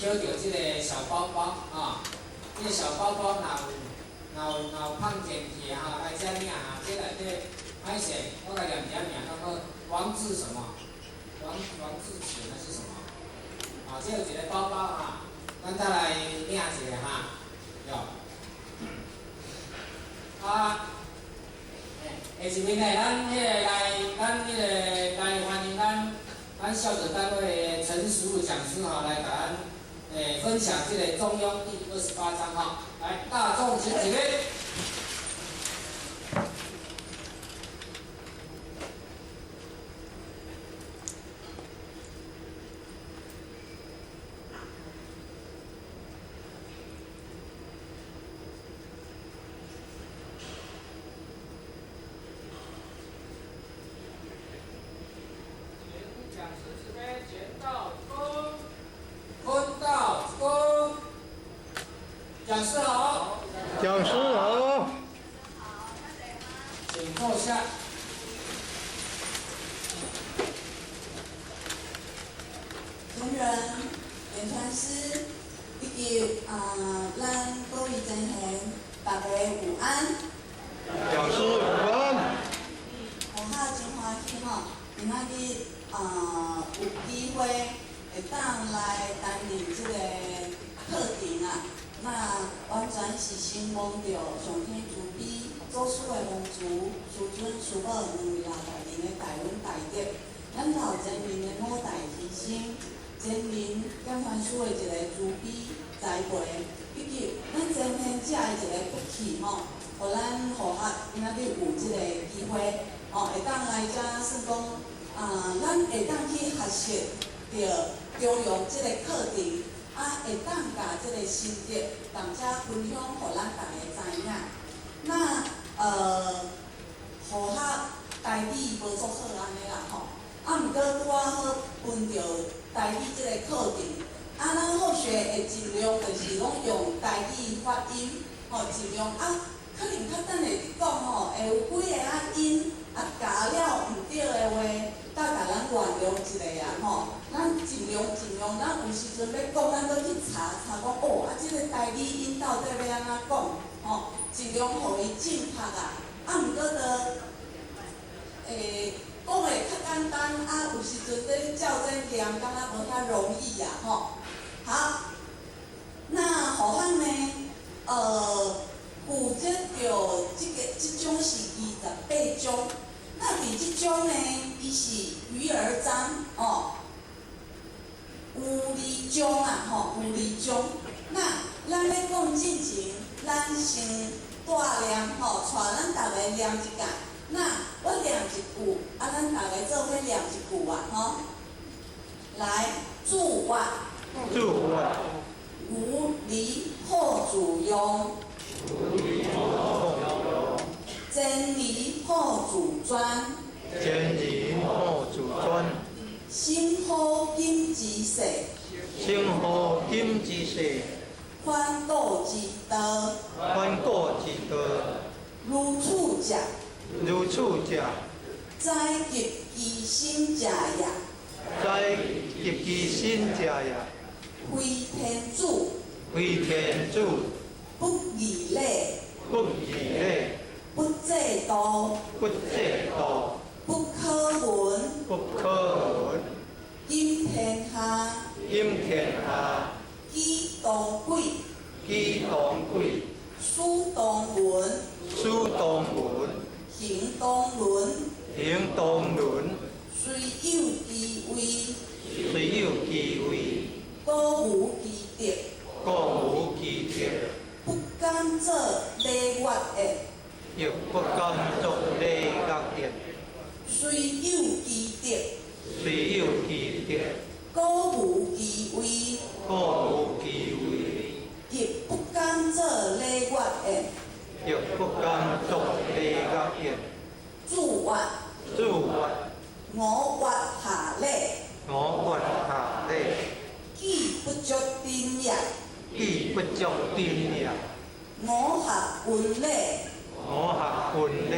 捡著這个小包包啊，這个小包包若有若有若有放進去的吼，來遮領哈，這內底歹勢，我共念一下名，叫做王志什麼？王王志全還是什麼？啊，這有一个包包哈，咱再來領一下哈，對。啊，下一位呢，咱彼个來，咱彼个來歡迎咱咱校長單位的陳淑武講師吼，來共咱分享這個《中庸》第28章哈。來，大眾請起立。請講師慈悲，前道一躬，坤道一躬。講師好。講師好。請坐下。同仁、言傳師以及咱各位前賢，大家午安。講師午安。我哈真歡喜吼，今仔日有機會會當來擔任這个課程啊。那完全是承蒙著上天慈悲、祖師的蒙慈、師尊師母兩位老大人的大恩大德，咱老前面的母大犧牲，前面講傳師的一个慈悲栽培，以及咱前賢者的一个福氣吼，予咱護學今仔日有這个機會，吼，會當來遮算講啊，咱會當去學習著中庸這个課程。啊，會當共這个心得，踮遮分享，予咱逐家知影。那護學台語無足好按呢啦吼，啊，毋過拄仔好分著台語這个課程，啊，咱好學會盡量就是攏用台語發音，吼，盡量啊，可能較等下佇講吼，會有幾个啊音啊咬了毋對的話，搭共咱原諒一下啊吼。咱盡量盡量，咱有時陣欲講，咱閣去查查講哦，啊，這个台語音到底欲按怎講？吼，盡量予伊正確啊。啊，毋過就，講會較簡單，啊，有時陣咧照這念，感覺無遐容易啊，吼。好，那護學呢？負責著這个這章是28章。那佇這章呢，伊是魚兒章，哦。有二章啊，吼，有二章。那咱欲講進前，咱先帶念吼，帶咱逐家念一遍。那我念一句，啊，咱逐家做伙念一句啊，吼。來，注曰。注曰。吾離好自用。吾離好自用。堅離好自專。堅離好自專。心好金之世。心好金之世。反古之道。反古之道。如處者。如處者。宰及其心者也。宰及其心者也。非天子。非天子。不義禮。不義禮。不制度。不制度。不可聞。不可聞。兼天下。兼天下。舉當軌。舉當軌。使當文。使當文。行當倫。行當倫。雖有其位。雖有其位。故無其德。故無其德。不敢作禮樂宴。亦不敢作禮樂宴。雖有其德。雖有其德。故無其位。故無其位。亦不敢作禮樂宴。亦不敢作禮樂宴。注曰。注曰。五月下禮。五月下禮。既不足珍也。既不足珍也。五合文禮。五合文禮。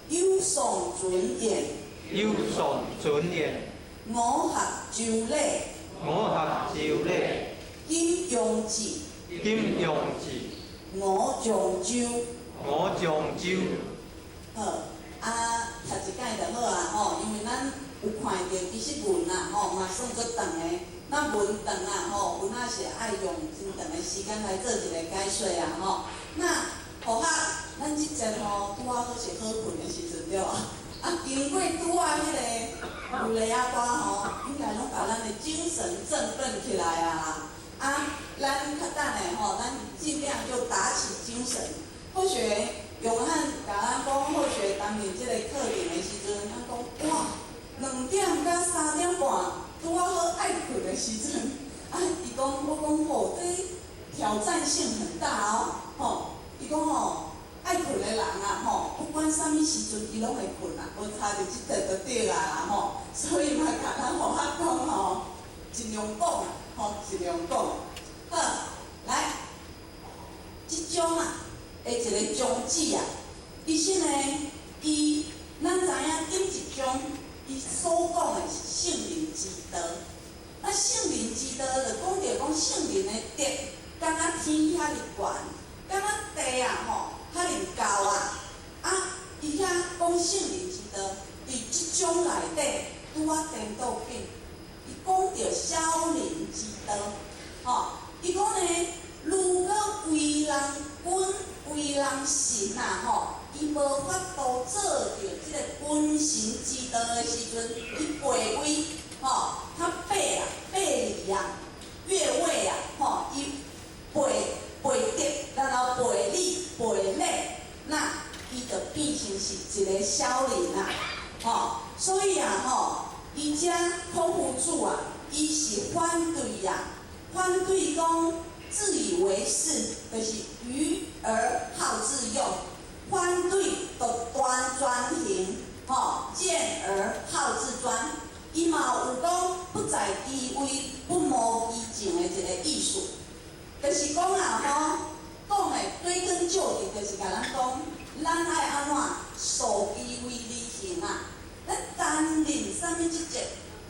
有喪尊宴。有喪尊宴。五合周禮。五合周禮。金庸志、金庸志、吳江洲。吳江洲。好，啊，讀一擺就好啊吼，因為咱有看著其實文啊吼嘛算足長的，咱文長啊吼，有哪是愛用真長的時間來做一個解說啊吼。那好啊，咱這節吼拄仔好是好睏的時陣對無？啊，經過拄仔彼個有禮仔歌吼，應該攏共咱的精神振奮起來啊啦。啊，咱較等下吼，咱盡量就打起精神。或許永漢共咱講，或許擔任這個課程的時陣，咱講哇，2點到3點半，拄仔好愛睏的時陣，啊，伊講我講吼，這挑戰性很大哦，吼，伊講吼，愛睏的人啊，吼，不管啥物時陣，伊攏會睏啊，無差著這個就對啊啦，吼，所以嘛，共咱予較講吼，盡量講，吼，盡量講。好，來，這種啊，的一個宗旨啊，其實呢，伊咱知影頂一章，伊所講的是聖人之道。那聖人之道就講著講聖人的德，敢若天遐爾懸，敢若地啊吼遐爾高啊。啊，伊遐講聖人之道，佇這章內底拄仔顛倒變，伊講著小人之道，吼，伊講呢，如果為人君、為人臣啊，吼，伊無法度做著這個君臣之道的時陣，伊背位，吼，較背啊，背離啊，越位啊，吼，伊背背德，然後背禮背禮，那伊就變成是一個小人啊，吼，所以啊，吼，伊遮孔夫子啊，伊是反對啊，反對講自以為是，就是愚而好自用，反對獨斷專行，吼，見而好自專。伊嘛有講不在其位，不謀其政的一個意思，就是講啊吼，講的追根究底，就是共咱講，咱愛按怎守其位而行啊？咱擔任啥物職責，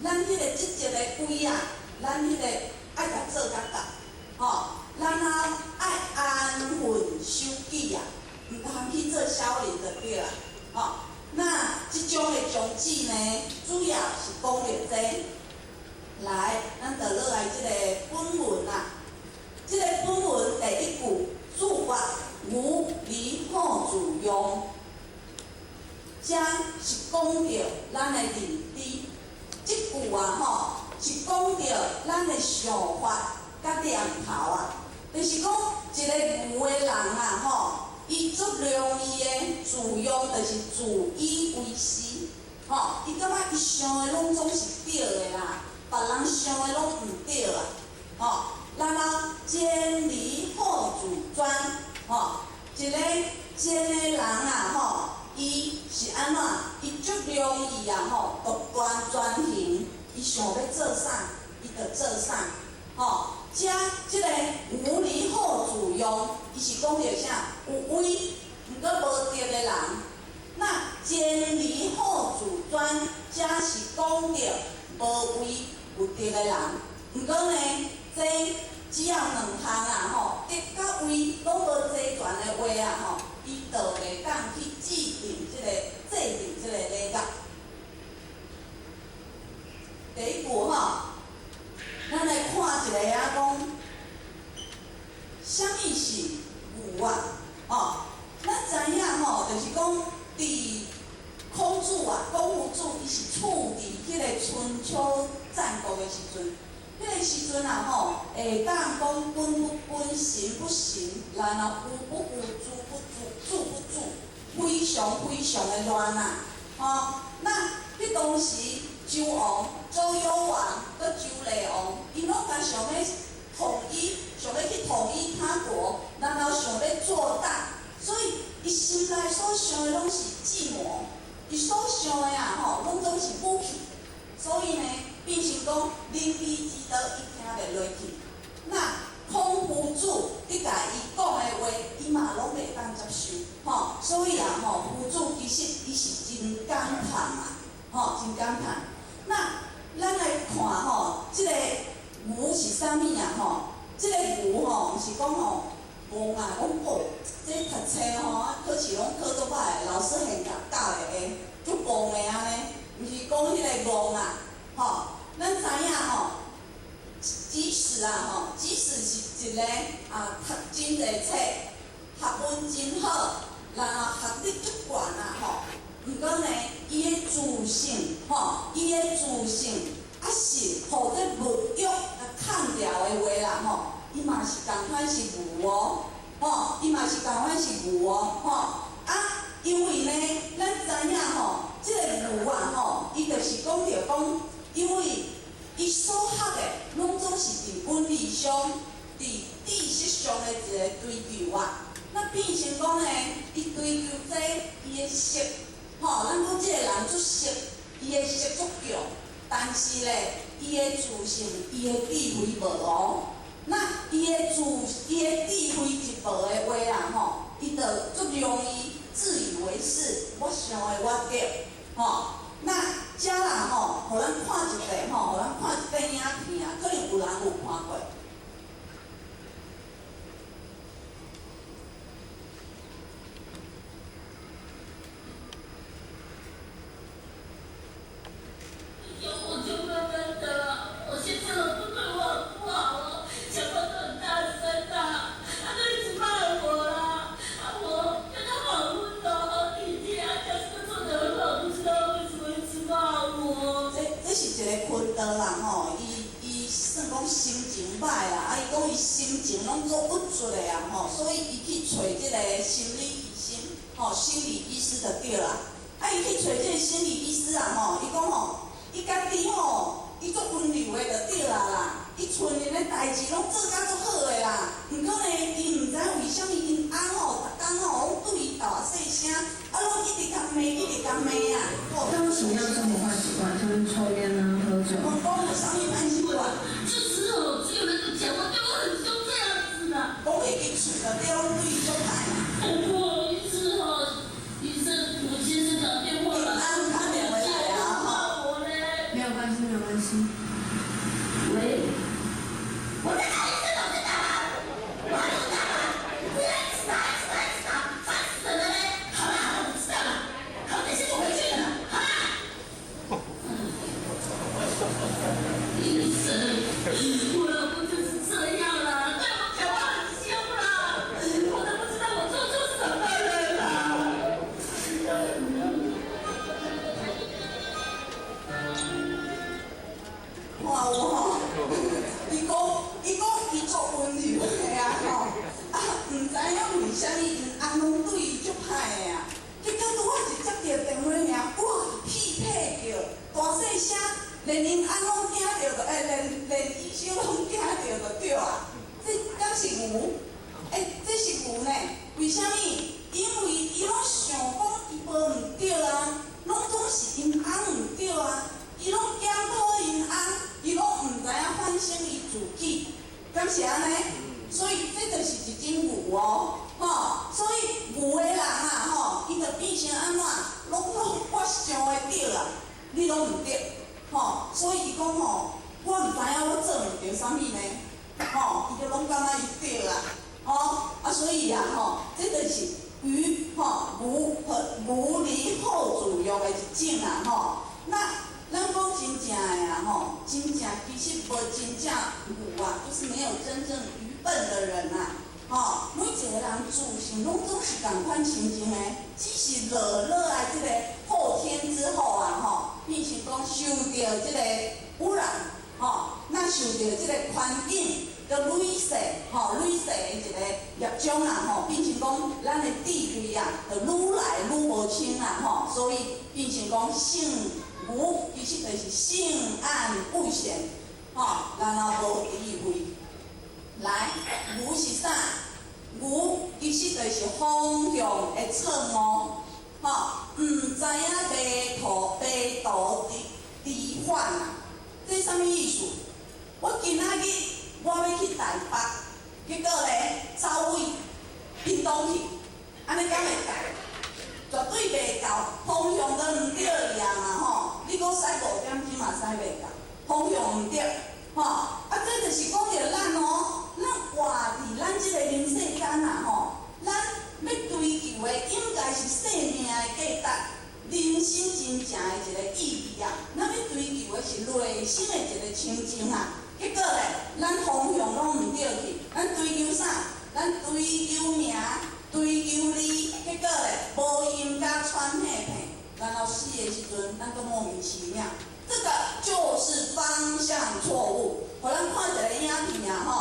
咱彼個職責的位啊，咱彼個愛共做較到，吼，然後愛安分守己啊，毋通去做小人就對啦，吼。那這種的宗旨呢，主要是講著這個。來，咱就落來這個本文啊。這個本文第一句，子曰：“吾離好自用。”這是講著咱的認知。這句啊吼，是講著咱的想法佮念頭啊。就是講一個愚的人啊吼，伊足容易的自用，就是自以為是，吼，伊感覺伊想的攏總是對的啦，別人想的攏毋對啊，吼。然後奸離好自專，吼，一個奸的人啊，吼，伊是按怎？伊足容易啊，吼，獨斷專行，伊想欲做啥，伊就做啥，吼。遮這個無離好自用，伊是講著啥？有威，毋過無德的人。那奸離好自專，遮是講著無威有德的人。毋過呢，這只要兩項啊，吼，德佮威攏無齊全的話啊，吼，伊就袂當去制定這個禮樂。第一句吼，咱來看一下啊，講，啥物是愚啊？哦，咱知影吼，就是講佇孔子啊，孔夫子伊是處佇彼個春秋戰國的時陣，彼個時陣啊吼，會當講君不君，臣不臣，然後夫不夫，主不主，主不主，非常非常的亂啊！吼，那彼當時周王、周幽王、閣周厲王，𪜶攏共想欲統一，想欲去統一他國，然後想欲做大，所以伊心內所想的攏是計謀，伊所想的啊吼，攏總是武器，所以呢，變成講仁義之道，伊聽袂落去。那孔夫子你共伊講的話，伊嘛攏袂當接受，吼。所以啊，吼，夫子其實伊是真感嘆啊，吼，真感嘆。那咱來看吼，這個愚是啥物啊？吼，這个愚吼，毋是講吼戇啊，講哦，這讀冊吼，啊考試攏考足歹，老師現教教的會足戇的按呢，毋是講彼个戇啊，吼，咱知影吼，即使啊吼，即使是一个啊讀真濟冊，學問真好，然後學歷足懸啊吼，毋過呢，伊的自信吼，伊的自信啊是予這物欲共控牢的話啦吼，伊嘛是仝款是愚哦，吼，伊嘛是仝款是愚哦，吼，啊，因為呢，咱知影吼，這個愚啊吼，伊就是講著講，因為伊所學的攏總是佇本理上、佇知識上的一個追求啊。那變成講呢，伊追求這伊的識，吼，咱講這個人足識，伊的識足強，但是咧，伊的自信、伊的智慧無哦。那伊的智慧一無的話啊，吼，伊就足容易自以為是，我想的我對，吼。那遮啦吼，予咱看一塊吼，予咱看一塊影片啊，可能有人有看過。我就慢慢的，我先生都對我很不好哦，講話都很大聲啊，他都一直罵我啦，啊我跟他好溫柔、好體貼啊，家事都做得很好，不知道為什麼一直罵我。這是一個昆道人吼，伊算講心情歹啦，啊伊講伊心情攏做鬱卒的啊吼，所以伊去揣這個心理醫生，吼心理醫師就對啦。啊伊去揣這個心理醫師啊吼，伊講吼，伊家己吼，伊足溫柔的就對啦啦，伊厝裡的代誌攏做甲足好的啦。毋過呢，伊毋知為啥物𪜶翁吼，逐工吼攏對伊大細聲，啊攏一直共罵，一直共罵啊。他有什麼樣的生活壞習慣？像是抽菸啊、喝酒。我講有啥物歹習慣？就只有只有那個講話對我很兇這樣子的。講彼個喙就對，攏對伊足歹。不好意思吼，醫生，我先生打電話來，翁打電話來啊罵我嘞。沒有關係，沒有關係。喂，我在打醫生，我在打嗎？我還有打嗎？不要一直打，一直打，一直打，煩死了嘞！好啦好啦，我知道了。好，等下就回去了。好啦。醫生，我老公就是這樣啦，對我講話很兇啦，我都不知道我做錯什麼了啦。看有吼，伊講伊足溫柔的啊吼，啊毋知影為啥物𪜶翁攏對伊足歹的啊。結果拄仔一接著電話爾，哇，屁屁叫，大細聲，連𪜶翁攏驚著，連醫生攏驚著就對啊。這敢是牛？欸，這是牛呢？為啥物？因為伊攏想講伊無毋對啊，攏總是𪜶翁毋對啊，伊攏檢討𪜶翁，伊攏毋知影反省伊自己，敢是按呢？所以這就是一種愚哦，吼！所以愚的人啊，吼，伊就變成按怎？攏我想的對啦，你攏毋對，吼！所以伊講吼，我毋知影我做毋著啥物呢，吼！伊就攏感覺伊對啦，吼！啊，所以啊，吼，這就是愚吼愚和愚離後主欲的一種啊，吼！那咱講真正的啊，吼，真正其實無真正愚啊，就是沒有真正愚笨的人啊，吼，每一個人自性攏總是仝款親像的，只是落落來這個後天之後啊，吼，變成講受著這個污染，吼，那受著這個環境的累世，吼，累世的一個業障啊，吼，變成講咱的智慧啊，就愈來愈無清啊，吼，所以變成講性愚，其實就是性暗物顯，吼，然後無智慧。來，愚是啥？愚其實就是方向的錯誤，吼，毋知影迷途迷途知返啊！這啥物意思？我今仔日我欲去台北，結果咧走位屏東去，按呢敢會到？絕對袂到，方向都毋對去啊嘛吼！你閣駛5點鐘嘛駛袂到，方向毋對，吼！啊，這就是講著咱哦，咱情啊。結果咧，咱方向攏毋對去，咱追求啥？咱追求名，追求利，結果咧，無閒佮喘氣片，然後死的時陣，咱閣莫名其妙。這個就是方向錯誤。予咱看一个影片啊，吼，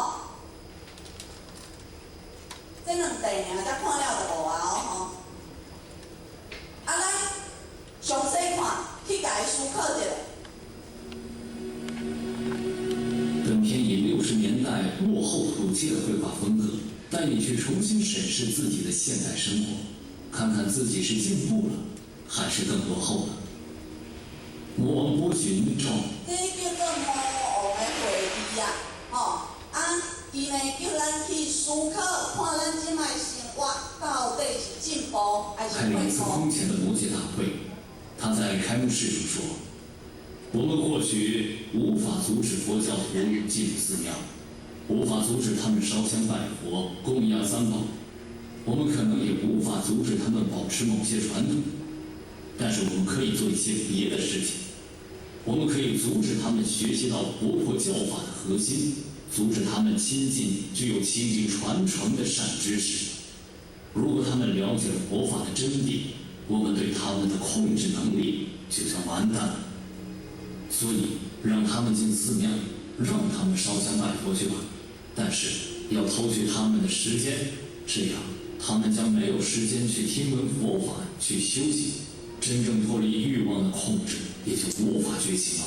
這兩塊爾，才看了就無啊吼。啊，咱詳細看，去共伊思考一下。本片以60年代落後土氣的繪畫風格，帶你去重新審視自己的現代生活，看看自己是進步了，還是更落後了。魔王波旬照。這叫做魔王的會議啊，吼啊，伊呢叫咱去思考，看咱這擺生活到底是進步還是開了一次退步。空前的魔界大會，他在開幕式上說：“我們或許無法阻止佛教徒進入寺廟，無法阻止他們燒香拜佛、供養三寶，我們可能也無法阻止他們保持某些傳統，但是我們可以做一些別的事情。我們可以阻止他們學習到佛陀教法的核心，阻止他們親近具有清淨傳承的善知識。如果他們了解了佛法的真諦，我們對他們的控制能力就將完蛋了。所以，讓他們進寺廟，讓他們燒香拜佛去吧，但是要偷取他們的時間，這樣他們將沒有時間去聽聞佛法，去修行，真正脫離慾望的控制，也就無法覺醒了。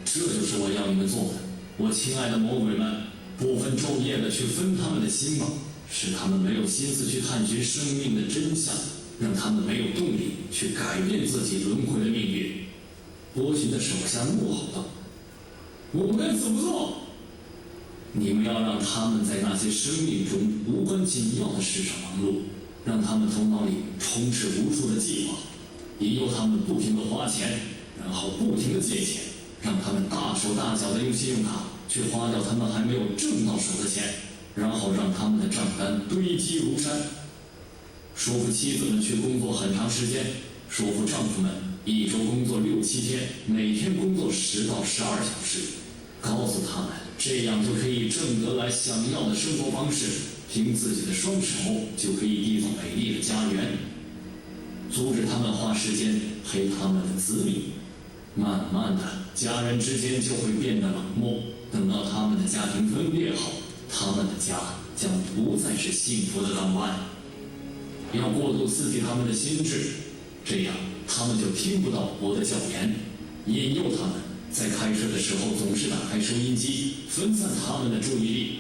這就是我要你們做的，我親愛的魔鬼們，不分晝夜的去分他們的心吧，使他們沒有心思去探尋生命的真相，讓他們沒有動力去改變自己輪迴的命運。波旬的手下怒吼道：“我們該怎麼做？你們要讓他們在那些生命中無關緊要的事上忙碌，讓他們頭腦裡充斥無數的計劃，引誘他們不停地花錢，然後不停地借錢，讓他們大手大腳地用信用卡去花掉他們還沒有掙到手的錢，然後讓他們的賬單堆積如山。說服妻子們去工作很長時間，說服丈夫們一周工作六七天，每天工作10到12小時，告訴他們這樣就可以掙得來想要的生活方式，憑自己的雙手就可以締造美麗的家園。阻止他們花時間陪他們的子女，慢慢的，家人之間就會變得冷漠。等到他們的家庭分裂後，他們的家將不再是幸福的港灣。要過度刺激他們的心智，這樣他們就聽不到我的教言。引誘他們在開車的時候總是打開收音機，分散他們的注意力。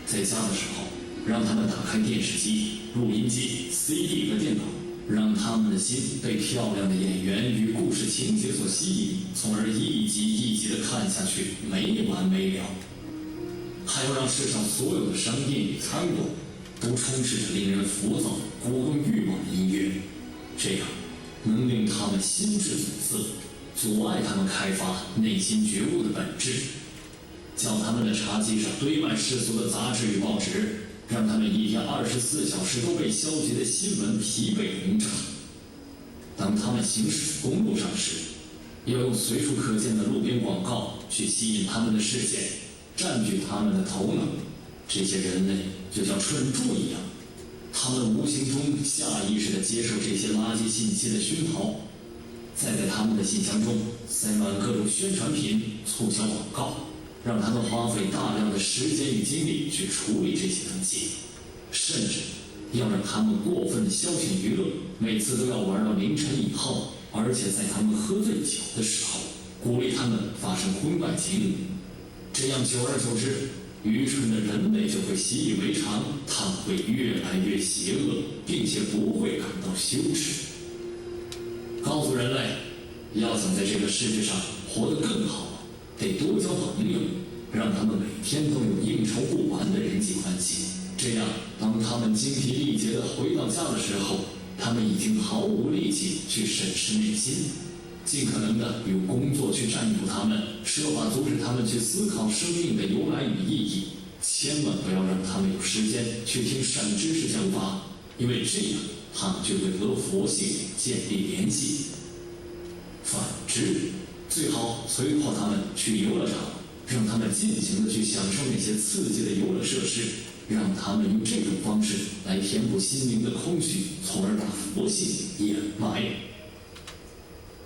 在家的時候，讓他們打開電視機、錄音機、CD 和電腦，讓他們的心被漂亮的演員與故事情節所吸引，從而一集一集的看下去，沒完沒了。還要讓世上所有的商店與餐館都充斥着令人浮躁、鼓動慾望的音樂，這樣能令他們心智阻塞，阻礙他們開發內心覺悟的本質。叫他們的茶几上堆滿世俗的雜誌與報紙，讓他們一天24小時都被消極的新聞疲憊轟炸。當他們行駛在公路上時，要用隨處可見的路邊廣告去吸引他們的視線，佔據他們的頭腦。這些人類就像蠢豬一樣，他們無形中下意識地接受這些垃圾信息的熏陶，再在他們的信箱中塞滿各種宣傳品、促銷廣告，讓他們花費大量的時間與精力去處理這些東西，甚至要讓他們過分的消遣娛樂，每次都要玩到凌晨以後，而且在他們喝醉酒的時候，鼓勵他們發生婚外情。這樣久而久之，愚蠢的人類就會習以為常，他們會越來越邪惡，並且不會感到羞恥。告訴人類，要想在這個世界上活得更好，得多交朋友，讓他們每天都有應酬不完的人際關係。這樣，當他們精疲力竭地回到家的時候，他們已經毫無力氣去審視內心。盡可能的用工作去佔有他們，設法阻止他們去思考生命的由來與意義。千萬不要讓他們有時間去聽善知識講法，因為這樣他們就會和佛性建立聯繫。反之，最好催迫他們去遊樂場、讓他們盡情的去享受那些刺激的遊樂設施，讓他們用這種方式來填補心靈的空虛，從而把佛性掩埋。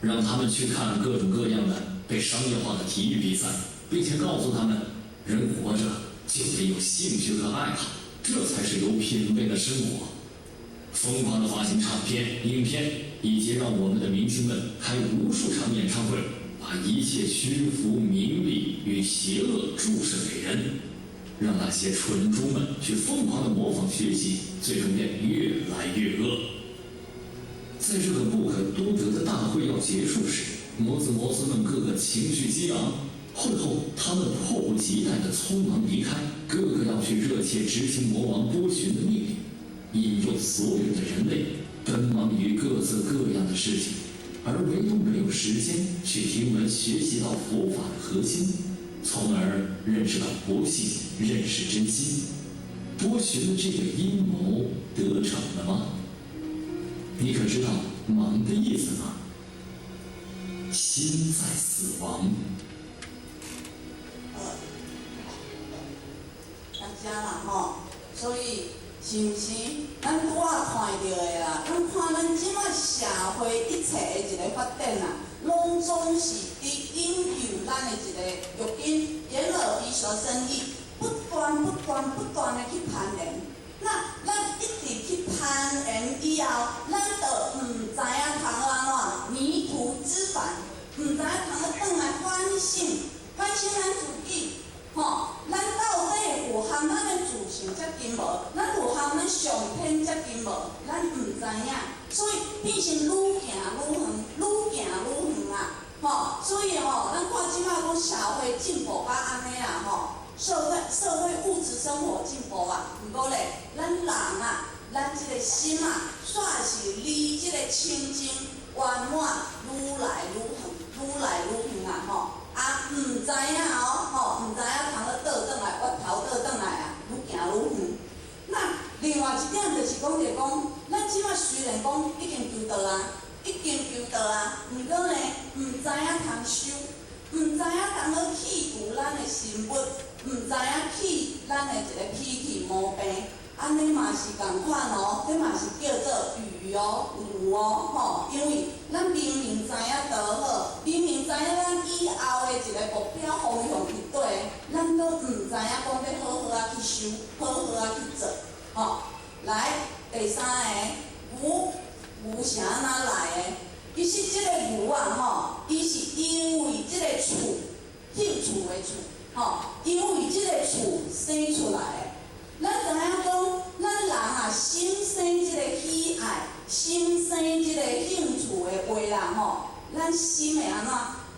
讓他們去看各種各樣的被商業化的體育比賽，並且告訴他們，人活着就得有興趣和愛好，這才是有品位的生活。瘋狂的發行唱片、影片，以及讓我們的明星們開無數場演唱會，把一切虛浮、名利與邪惡注射給人，讓那些蠢豬們去瘋狂的模仿學習，最終變越來越惡。在這個不可多得的大會要結束時，魔子魔孫們個個情緒激昂。會後，他們迫不及待地匆忙離開，個個要去熱切執行魔王波旬的命令，引誘所有的人類奔忙於各色各樣的事情，而唯獨沒有時間去聽聞學習到佛法的核心，從而認識到佛性，認識真心。波旬的這個陰謀得逞了嗎？你可知道“忙”的意思嗎？心在死亡。大家啦吼，所以是毋是？咱拄仔看著的啦，咱看咱這馬社會一切的一個發展啊，攏總是佇引誘咱的一個欲根，眼耳鼻舌身意，不斷不斷不斷的去攀緣。那咱一直去攀緣以後，咱就毋知影通按怎迷途知返，毋知影通轉來反省，反省咱自己。吼，咱到底有含咱的自性這根無？咱有含咱上天這根無？咱毋知影，所以變成愈行愈遠，愈行愈遠啊！吼，所以吼，咱看這馬講社會進步到按呢啊吼，社會物質生活進步啊，毋過咧，咱人啊，咱這個心啊，煞是離這個清淨圓滿愈來愈遠，愈來愈遠啊！吼。啊，毋知影哦，吼，毋知影通咧倒轉來，越頭倒轉來啊，愈行愈遠。那另外一點就是講著講，咱這馬雖然講已經求道啊，已經求道啊，毋過呢，毋知影通修，毋知影通去去除咱的心物，毋知影去咱的一個脾氣毛病，按呢嘛是仝款哦，這嘛是叫做愚哦、愚哦，吼，因為咱明明知影道好，明明知影咱以後的一個目標方向是對，咱閣毋知影講欲好好仔去修，好好仔去做，吼。來，第三个，愚，愚是按怎來的？其實這個愚啊，吼，伊是因為這個趣，興趣的趣，吼，因為這個趣生出來的。咱知影講，咱人啊，心生這個喜愛，心生這個興趣的話啦，吼，咱心會按怎？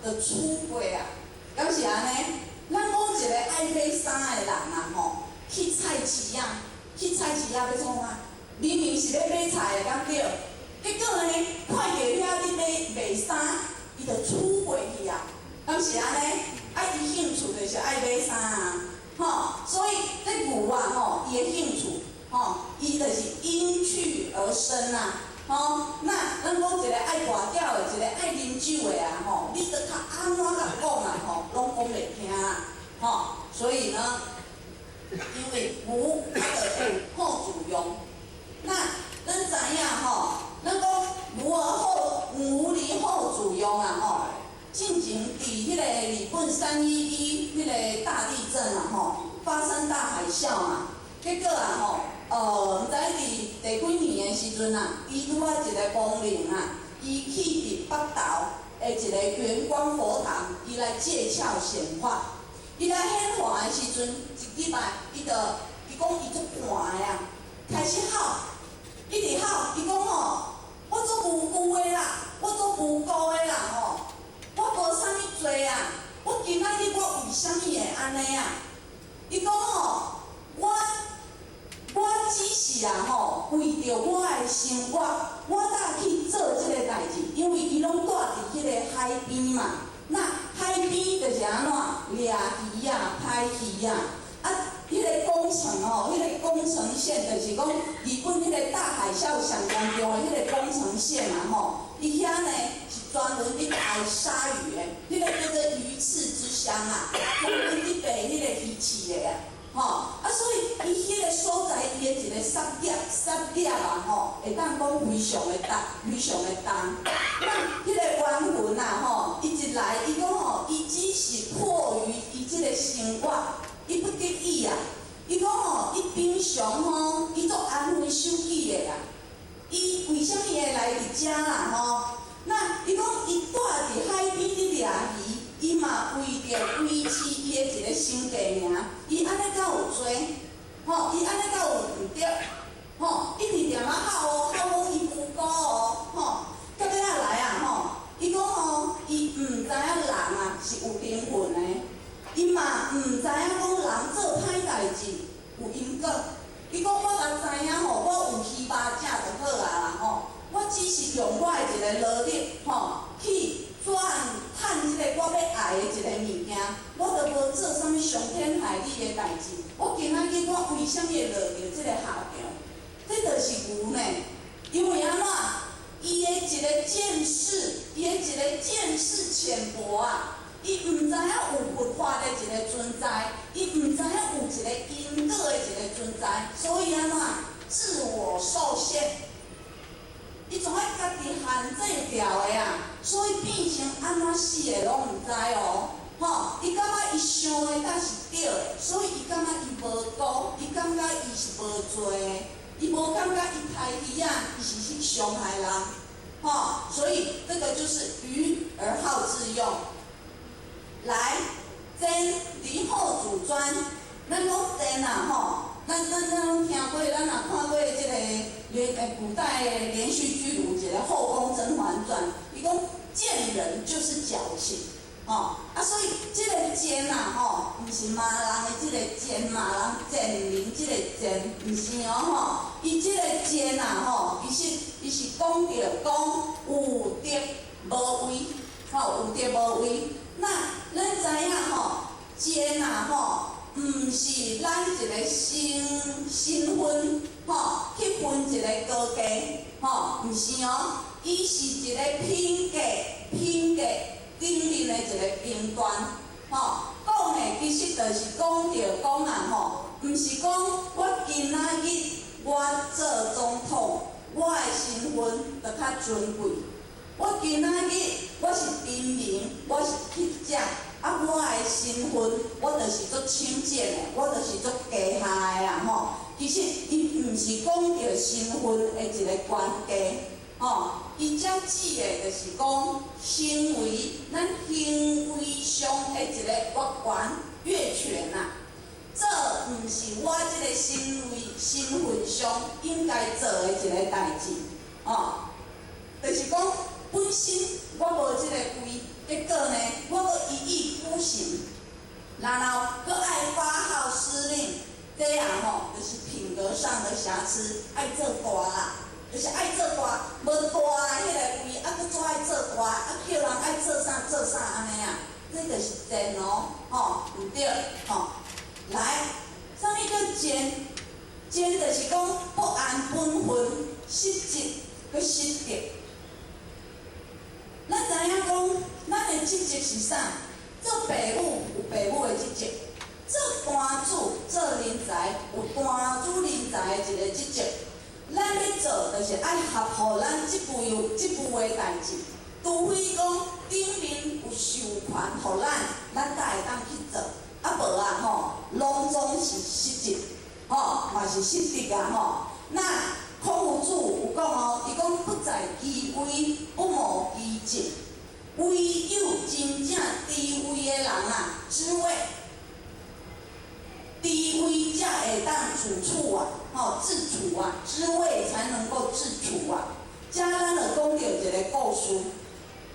就處過啊，敢是按呢？咱講一個愛買衫的人啊，吼，去菜市仔，去菜市仔欲創啥？明明是咧買菜的，敢對？結果呢，看著遐咧賣衫，伊就處過去啊，敢是按呢？啊，伊興趣就是愛買衫啊，吼，所以這愚啊，吼，伊的興趣，吼，伊就是因趣而生啊，吼。那咱講一個愛跋筊的，一個愛啉酒的啊，吼，你著較按怎共講啊，吼，攏講袂聽啊，吼。所以呢，因為愚啊，就有後作用。那咱知影吼，咱講無而後無離後作用啊，吼。進前佇彼個日本3·11彼個大地震啊，吼，發生大海嘯嘛，結果啊，吼，毋知佇第幾年的時陣啊，伊拄仔一個亡靈啊，伊去佇北投的一個圓光佛堂，伊來借竅顯化。伊來顯化的時陣，一禮拜，伊就伊講伊足寒的啊，開始吼，一直吼，伊講吼，我足無辜的啦，我足無辜的啦，吼。我無啥物罪啊！我今仔日我為啥物會按呢啊？伊講吼，我只是啊吼，為著我的生活，我才去做這個代誌，因為伊攏蹛佇彼個海邊嘛。那海邊就是按怎掠魚啊、拍魚啊，啊，彼個工程吼，彼個宮城縣就是講日本彼個大海嘯上嚴重的彼個宮城縣啊吼，伊遐呢是專門佇刣鯊魚的，彼個叫做魚翅之鄉啊，專門佇賣彼個魚翅的啊，吼，啊，所以伊彼個所在，伊的一個產業產業啊，吼，會當講非常的重，非常的重。那彼個冤魂啊，吼，伊一來，伊講吼，伊只是迫於伊這個生活，伊不得已啊。伊講吼，伊平常吼，伊足安分守己的啦。伊為啥物會來佇遮啦？吼，那伊講伊蹛佇海邊佇掠魚，伊嘛為著維持伊的一個生計爾，伊按呢敢有罪？吼，伊按呢敢有毋對？吼，伊直踮仔哭哦，哭講伊無辜哦，吼，到尾仔來啊，吼，伊講吼，伊毋知影人啊是有靈魂的，伊嘛毋知影講人做歹代誌有因果。伊講我若知影吼，我有魚肉食就好啊啦吼，我只是用我的一個勞力吼去賺趁這個我欲愛的一個物件，我都無做啥物傷天害理的代誌。我今仔日我為啥物會落佇這個下場？這就是牛呢，因為按怎？伊的一個見識，伊的一個見識淺薄啊。伊毋知影有佛法的一個存在，伊毋知影有一個因果的一個存在，所以按怎自我受限，伊總愛家己限制牢的啊，所以變成按怎死的攏毋知哦，吼，伊感覺伊想的才是對的，所以伊感覺伊無辜，伊感覺伊是無罪的，伊無感覺伊刣魚仔，伊是去傷害人，吼，所以這個就是愚而好自用。來，賤離後主專，咱講賤啊吼，咱攏聽過，咱若看過這個連古代的連續劇有一個《後宮甄嬛傳》，伊講賤人就是矯情，吼，啊所以這個賤啊吼，毋是罵人的這個賤，罵人賤人這個賤，毋是哦吼，伊這個賤啊吼，其實伊是講著講有德無位，吼有德無位。那咱知影吼，賤啊吼，毋是咱一個身份吼去分一個高低，吼，毋是哦，伊是一個品格頂面的一個評斷，吼，講的其實就是講著講啊吼，毋是講我今仔日我做總統，我的身份就較尊貴。我今仔日我是平民，我是乞者，啊，我的身份我就是足輕賤的，我就是足低下的啊吼。其實伊毋是講著身份的一個懸低，吼，伊遮指的就是講行為，咱行為上的一個越權越權啊。這毋是我這個身份上應該做的一個代誌，吼，就是講。本身我無這個位，結果呢，我閣一意孤行，然後閣愛發號施令，這樣吼，就是品格上的瑕疵，愛做大啦，就是愛做大，無大的彼個位，啊，閣煞愛做大，啊，叫人愛做啥做啥按呢啊，這就是賤哦，吼，毋對，吼，來，啥物叫賤？賤就是講不安本分，失職閣失德。咱知影講，咱的職責是啥？做爸母有爸母的職責，做單主做人才有單主人才的一個職責。咱欲做，就是愛合乎咱這輩有這輩的代誌，除非講頂面有授權予咱，咱才會當去做。啊無啊吼，攏總是失職，吼嘛是失德啊吼。那孔夫子有講哦，伊講不在其位，不謀其政。唯有真正知位的人啊，知位，知位才會當自處啊，吼自處啊，知位才能夠自處啊。遮咱就講著一個故事，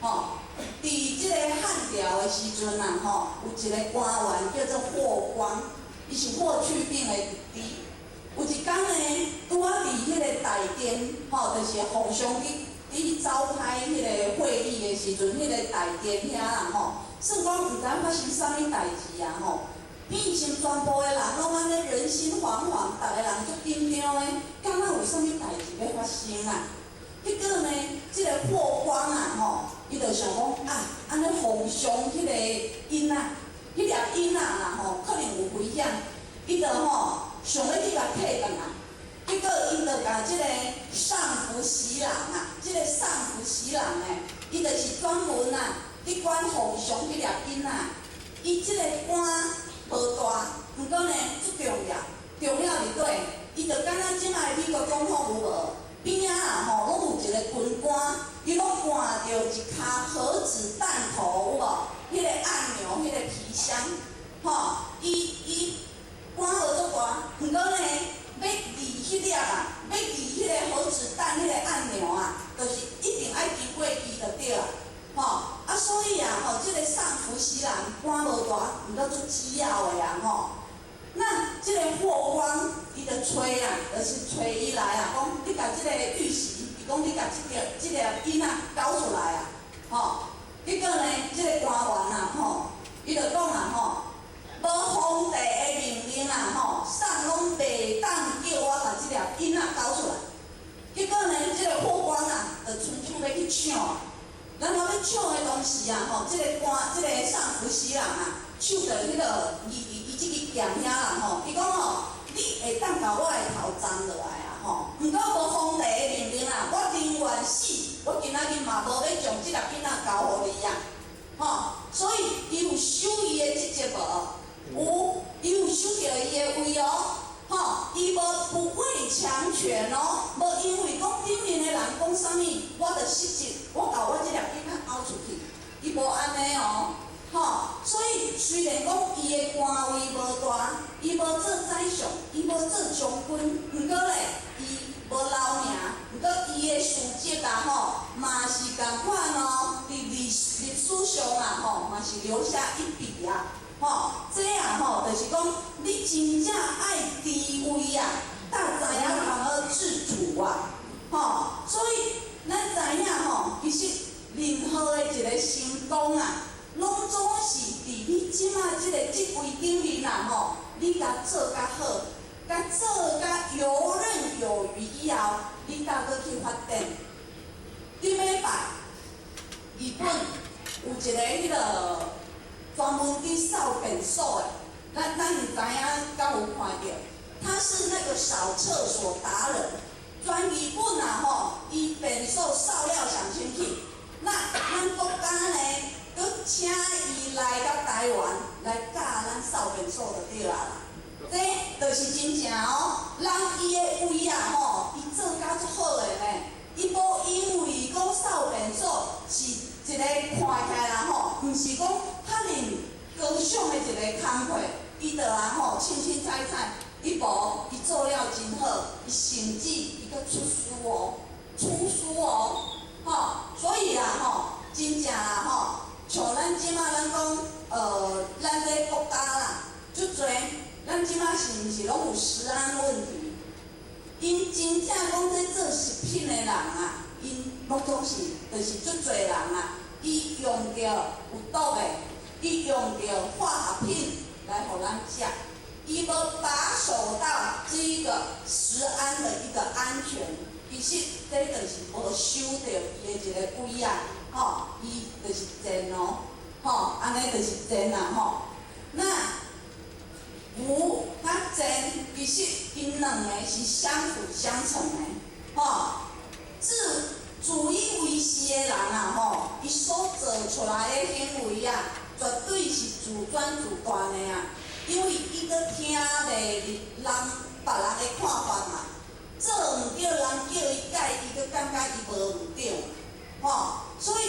吼，佇這個漢朝的時陣啊，吼，有一個官員叫做霍光，伊是霍去病的弟弟。有一工呢，拄仔佇彼個大殿，吼，就是皇上去召開彼個會議的時陣，彼個大殿遐啦，吼，算講毋知發生啥物代誌啊，吼，變成全部的人攏按呢人心惶惶，逐個人足緊張的，敢若有啥物代誌欲發生啊？結果呢，這個霍光啊，吼，伊就想講啊，按呢奉上彼个囡仔，彼粒囡仔啦吼，可能有危險，伊就吼想欲去共提轉來。結果𪜶就共這个尚福喜郎啊，這个尚福喜郎呢，伊就是專門啊去管奉上彼粒囡仔。伊這个官無大，毋過呢足重要，重要佇佗？伊就敢若這擺美國總統有無？邊仔啊吼，攏有一个軍官，伊攏掛著一跤核子彈頭有無？彼个按鈕，彼个皮箱，吼，伊伊官無足大，毋過呢，欲按彼粒啊，欲按彼个核子彈彼个按鈕啊，就是一定愛經過伊就對啊，吼，啊所以啊，吼，這个尚福喜郎官無大，毋過足主要的啊，吼。那這个霍光，伊就揣啊，就是揣伊來啊，講你共這个玉玺，伊講你共這个這粒囡仔交出來啊，吼。結果呢，這个官員啊，吼，伊就講啊，吼，無皇帝的命令啊，吼，啥攏袂當叫我共這粒囡仔交出來。結果呢，這个霍光啊，就伸手欲去搶啊，然後欲搶的當時啊，吼，這個官，這个尚福喜郎啊，手就彼个伊伊伊這支劍遐啦，吼，伊講吼，你會當共我的頭斬落來啊，吼，毋過無皇帝的命令啊，我寧願死，我今仔日嘛無欲將這粒囡仔交予你啊，吼，所以伊有守伊的職責無？有，伊有守著伊的位哦，吼，伊無不畏強權哦，無因為講頂面的人講啥物，我就失職，我共我這粒囡仔交出去，伊無按呢哦。吼，所以雖然講伊的官位無大，伊無做宰相，伊無做將軍，毋過咧，伊無留名，毋過伊的事蹟啊，吼，嘛是仝款哦，佇歷歷史上啊，吼，嘛是留下一筆啊，吼，這啊吼，就是講你真正愛智慧啊，才知影通好自處啊，吼，所以咱知影吼，其實任何的一個成功啊，攏總是佇你這擺這个職位頂面啦吼，你共做較好，共做甲游刃有餘以後，你才閣去發展。頂禮拜，日本有一个彼个專門佇掃便所的，咱咱毋知影敢有看著？他是那個掃廁所達人，全日本啊吼，伊便所掃了上清氣。那咱國家呢，閣請伊來到台灣來教咱掃便所就對啊啦。這就是真正哦，人伊的位啊吼，伊做甲足好的呢。伊無因為講掃便所是一個看起來啦吼，毋是講遐爾高尚的一个工課，伊就啊吼凊凊彩彩，伊無，伊做了真好，伊甚至伊閣出書哦，出書哦，吼，所以啊吼，真正啦吼，像咱這擺咱講，咱這國家啦，足濟，咱這擺是毋是攏有食安問題？𪜶真正講這做食品的人啊，𪜶攏總是就是足濟人啊，伊用著有毒的，伊用著化學品來予咱食，伊無把守到這個食安的一個安全，其實這就是無守著伊的一个位啊，吼，伊就是賤哦，吼，按呢就是賤啊，吼。那愚佮賤，其實𪜶兩个是相輔相成的，吼。自自以為是的人啊，吼，伊所做出來的行為啊，絕對是自尊自大的啊，因為伊閣聽袂入人別人的看法嘛，做毋對，人叫伊改，伊閣感覺伊無毋對，吼，所以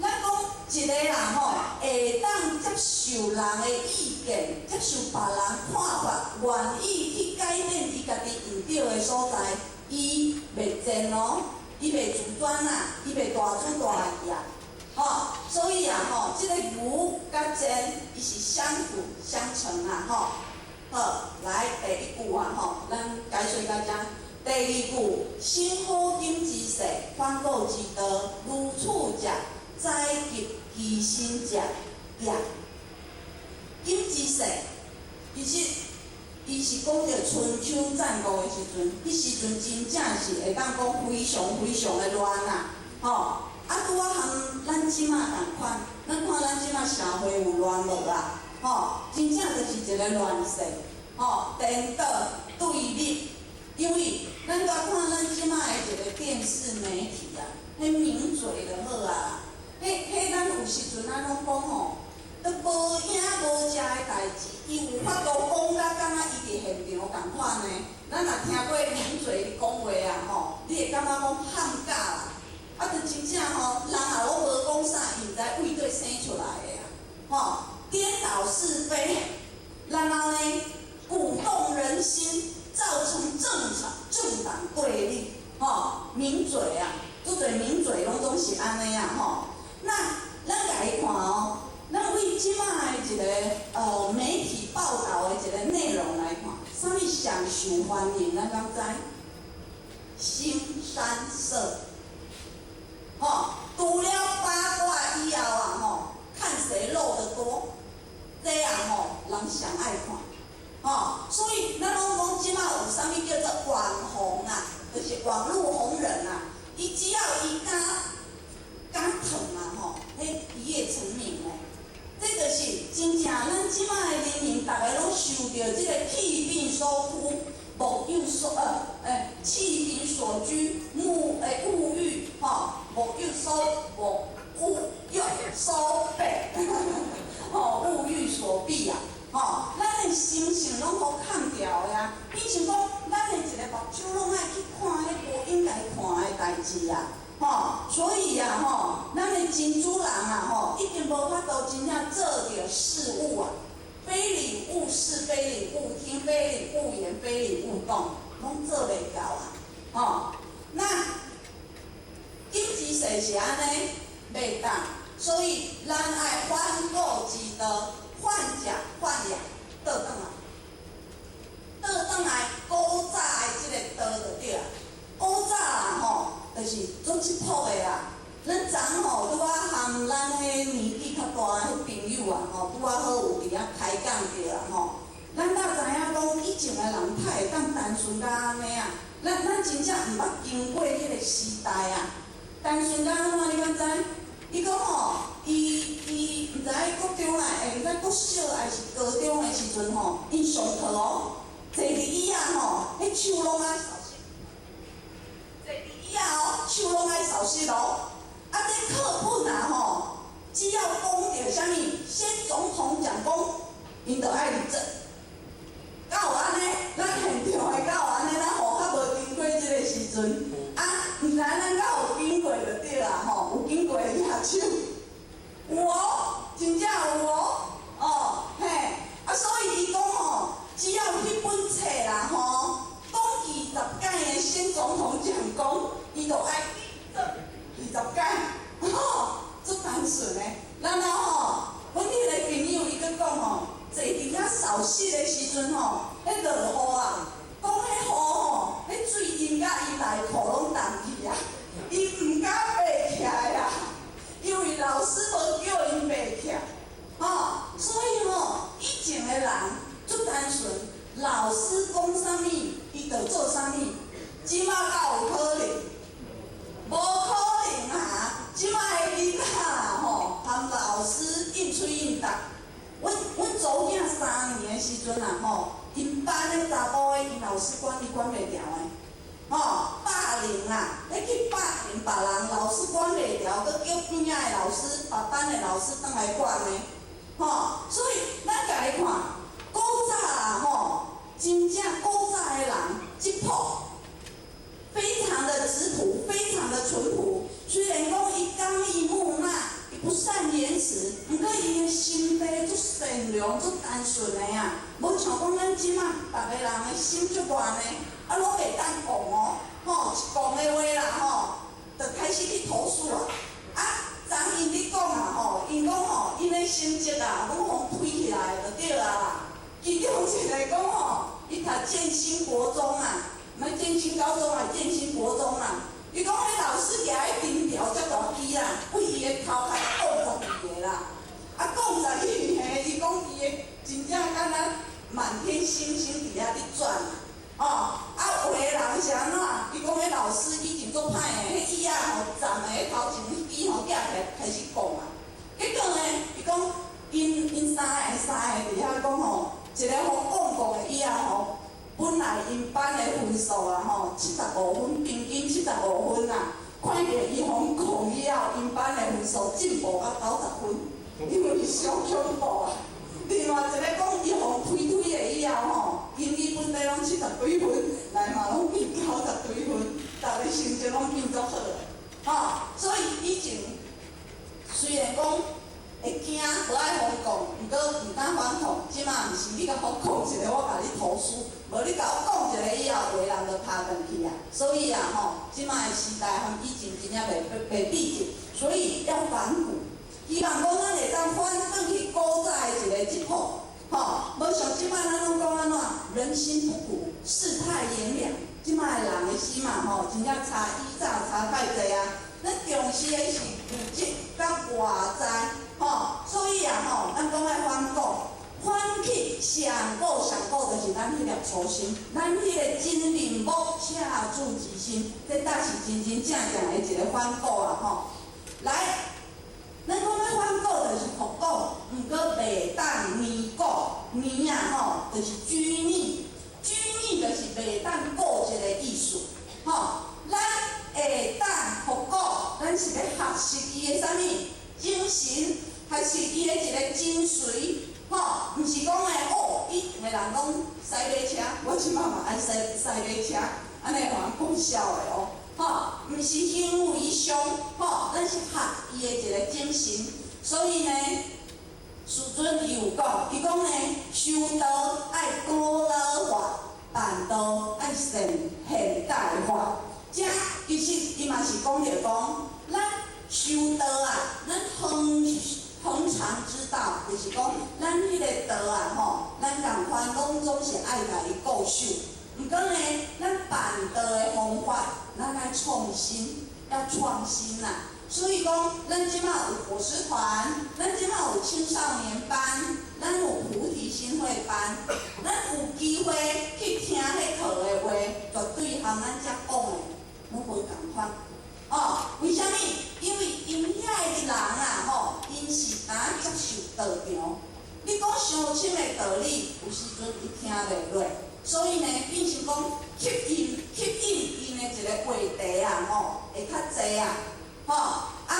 咱講一個人吼，會當接受人的意見，接受別人看法，願意去改變伊家己毋對的所在，伊袂賤哦，伊袂自尊啊，伊袂大主大意啊，吼，所以啊，吼，這個愚佮賤，伊是相輔相成啊，吼。好，來第一句啊，吼，咱解說到遮。第二句，行好金之事，反古之道，如處者，宰及其身者也。金之世，其實伊是講著春秋戰國的時陣，彼時陣真正是會當講非常非常的亂啊，吼。啊，拄仔和咱這馬仝款，咱看咱這馬社會有亂無啊？吼，真正就是一個亂世，吼，顛倒對立。因為咱拄看咱這馬的一個電視媒體啊，彼名嘴就好啊，彼咱有時陣咱攏講吼，都無影無跡的代誌，伊有法度講甲敢若伊佇現場仝款呢。咱若聽過名嘴咧講話啊，吼，你會感覺講喊假啦。啊，就真正吼，人也攏無講啥，伊毋知佗佗生出來的啊，吼，顛倒是非，然後呢，鼓動人心，造成政場政黨對立，吼，名嘴啊，足濟名嘴攏總是按呢啊，吼。那咱共伊看哦，咱為這馬的一個媒體報道的一個內容來看，啥物上受歡迎？咱敢知？腥羶色。吼，除了八卦以後啊，吼，看誰露得多，這啊吼，人上愛看，吼，所以咱攏講這馬有啥物叫做網紅啊，就是網路紅人啊，伊只要伊敢敢燙啊，吼，彼一夜成名的。這就是真正咱這馬的人民，逐個攏受著這個氣病所驅，目有所氣病所拘，目物欲，吼，目有所目物欲所逼，吼，物欲所逼啊，吼，咱的心性攏予崁掉的啊，變成講咱的一個目睭攏愛去看彼無應該看的代誌啊，吼，所以啊，吼，咱的真主人啊，吼，已經無法度真正做著事物啊，非禮勿視，非禮勿聽，非禮勿言，非禮勿動，攏做袂到啊，吼，那禁止說是按呢，袂當，所以咱愛反古之道，反食反食，倒轉來，倒轉來古早的這個道就對啊。古早啊吼，就是足質樸的啦。咱昨吼拄仔和咱彼年紀較大的彼朋友啊吼，拄仔好有佇遐開講著啦吼。咱才知影講以前的人較會當單純甲按呢啊。咱真正毋捌經過彼個時代啊。單純甲按怎你敢知？伊講吼，伊毋知國中啊，毋知國小還是高中的時陣吼，𪜶上課哦，坐佇椅仔吼，彼手攏愛掃濕。坐佇椅仔哦，手攏愛掃濕哦。啊，這課本啊吼，只要講著啥物，先總統講講，𪜶就愛立正。敢有按呢？咱現場的敢有按呢？咱戶較無經過這個時陣，啊，毋知咱敢有經過就對啦吼，有經過的舉手。有哦，真正有哦，哦，嘿，啊，所以伊講吼，只要彼本冊啦吼，講20擺的先總統講講，伊就愛立正20擺，吼，足單純的。然後吼，阮彼個朋友伊閣講吼，坐佇遐掃濕的時陣吼，彼落雨啊，講彼雨吼，彼水淹甲伊內褲攏澹去啊，伊毋敢爬起來啊，因為老師無叫𪜶爬起來，吼，所以吼，以前的人足單純，老師講啥物，伊就做啥物。這馬敢有可能？無可能啊！這馬的囡仔吼，含老師應喙應答。阮查某囝3年的時陣啊吼，𪜶班的查埔的，𪜶老師管伊管袂牢的，吼，霸凌啊，彼去霸凌別人，老師管袂牢，閣叫邊仔的老師、別班的老師轉來管的，吼，所以咱共伊看，古早啊吼，真正古早的人質樸，非常的質樸，非常的淳樸。雖然講伊剛毅木訥，伊不善言辭，毋過伊的心地足善良、足單純的啊，無像講咱這馬逐个人的心足亂的，啊，攏袂當講哦，吼，一講的話啦吼，就開始去投訴啊。啊，昨𪜶咧講啊吼，𪜶講吼，𪜶的成績啊，攏予推起來就對啊啦。其中一個講吼，伊讀建興國中啊，毋是建興高中啊，建興國中啊。伊講彼老師舉彼藤條遮大支啊，對伊的頭殼摃12個啦。啊，摃12個，伊講伊的真正敢若滿天星星佇遐咧轉啊。哦，啊，有的人是按怎？伊講彼老師以前足歹的，彼椅仔吼站的彼頭前彼支举起來開始講啊。結果呢，伊講𪜶𪜶三个佇遐講吼，一个予講過的以後吼，本來𪜶班的分數啊吼，七十五分，平均七十五分啊。看見伊予講以後，𪜶班的分數進步到90分，因為傷恐怖啊！另外一个講伊予推推的以後吼，英語本底攏70幾分，來嘛攏變90幾分，逐个成績攏變足好的，吼。所以以前雖然講會驚，無愛予講，毋過毋敢反抗。這馬毋是，你共我講一个，我共你投訴；無你共我講一个以後，有的人就拍轉去啊。所以啊吼，這馬的時代和以前真正袂比較，所以要反骨。希望講咱會當反轉去古早的一個質樸，吼，無像這馬咱攏講按怎，人心不古，世態炎涼。這馬的人的心嘛吼，真正差以早差太濟啊。咱重視的是物質佮外在，吼，所以啊吼，咱講愛反骨，反去上古上古就是咱彼粒初心，咱彼個真面目赤子之心，這才是真真正正的一個反骨啊吼。來，咱講欲反骨就是復古，毋過袂當泥古，泥啊吼，就是拘泥，拘泥就是袂當固執的意思，吼。咱會當復古，咱是咧學習伊的啥物精神，學習伊的一個精髓，吼，毋是講的哦，以前的人攏駛馬車，我這馬嘛愛駛駛馬車，按呢予人講痟的哦，吼，毋是行為上，吼，咱是學伊的一個精神，所以呢，師尊伊有講，伊講呢，修道愛古老化，辦道愛現代化。這其實伊嘛是講著講，咱修道啊，咱恆恆常之道，就是講咱彼個道啊吼，咱仝款攏總是愛共伊固守。毋過呢，咱辦道的方法，咱愛創新，要創新啦。所以講，咱這馬有伙食團，咱這馬有青少年班，咱有菩提心會班，咱有機會去聽彼課的話，絕對和咱遮講的攏無仝款。哦，為啥物？因為𪜶遐的人啊，吼，𪜶是敢接受道場。你講傷深的道理，有時陣伊聽袂落，所以呢，變成講吸引𪜶的一個話題啊，吼，會較濟啊，吼，啊，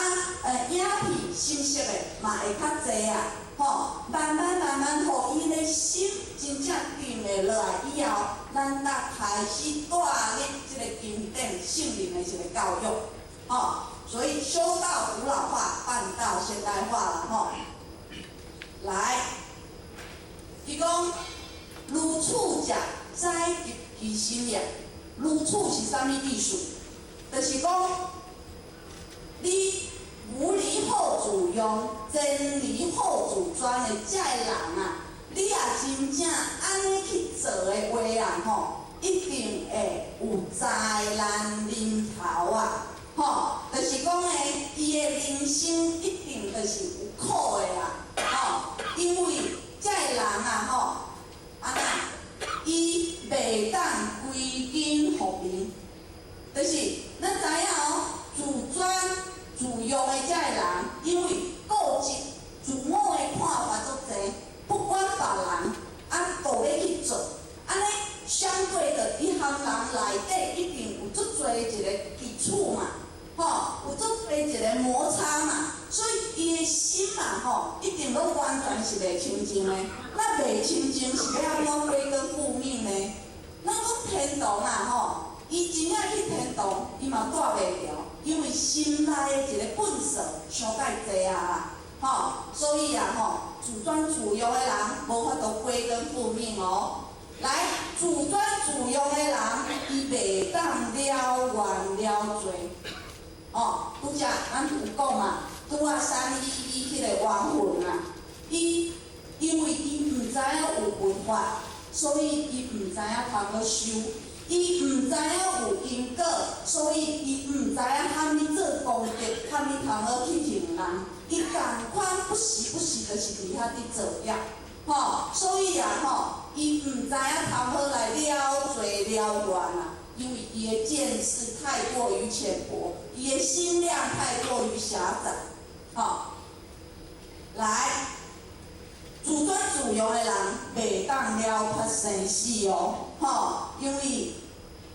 影片信息的嘛會較濟啊，吼，慢慢慢慢，予𪜶的心真正定會落來以後，咱才開始帶入這個經典聖靈的一個教育，吼，所以修道古老化，辦道現代化啦，吼。來，伊講如處者宰及其心也。如處是啥物意思？就是講你無離好自用，真離好自專的這个人啊，你若真正按呢去做的話啊，吼，一定會有災難臨頭啊！吼，就是講呢，伊的人生一定就是有苦的啦，吼，因為這個人啊，吼，按怎，伊袂當歸根復明，就是咱知影哦，自專自用的這個人，因為固執、自我的看法足濟，不管別人，啊，都欲去做，按呢相對的，伊和人內底一定有足濟一個抵觸嘛，吼，有足濟一個摩擦嘛，所以伊的心嘛，吼，一定攏完全是袂清淨的。那袂清淨是欲按怎歸根復命呢？咱講天堂啊，吼，伊真正去天堂，伊嘛蹛袂牢，因為心內的一個糞掃傷蓋濟啊啦，吼，所以啊，吼，自專自用的人無法度歸根復命哦。來，自專自用的人，伊袂當了願了罪。哦，拄才咱有講嘛，拄仔311彼個亡魂啊，伊因為伊毋知影有佛法，所以伊毋知影通去修，伊毋知影有因果，所以伊毋知影譀物做功德，譀物通好去還人，伊仝款不時不時就是佇遐佇造業，吼，所以啊，吼，伊毋知影通好來了罪了願啊，因為伊伊的見識太過於淺薄，伊的心量太過於狹窄，吼。來，自尊自用的人袂當了脫生死哦，吼，因為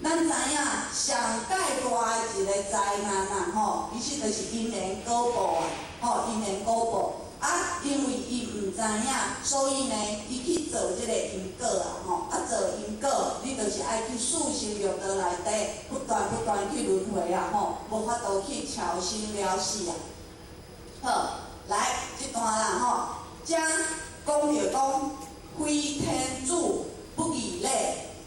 咱知影上蓋大的一個災難啊，吼，其實就是因緣果報啊，吼，因緣果報。啊，因為伊毋知影，所以呢，伊去做這個因果啊，吼，啊做因果，你就是愛去四生六道內底不斷不斷去輪迴啊，吼，無法度去超生了死啊。好，來，這段啦，吼，遮講著講，非天子不議禮，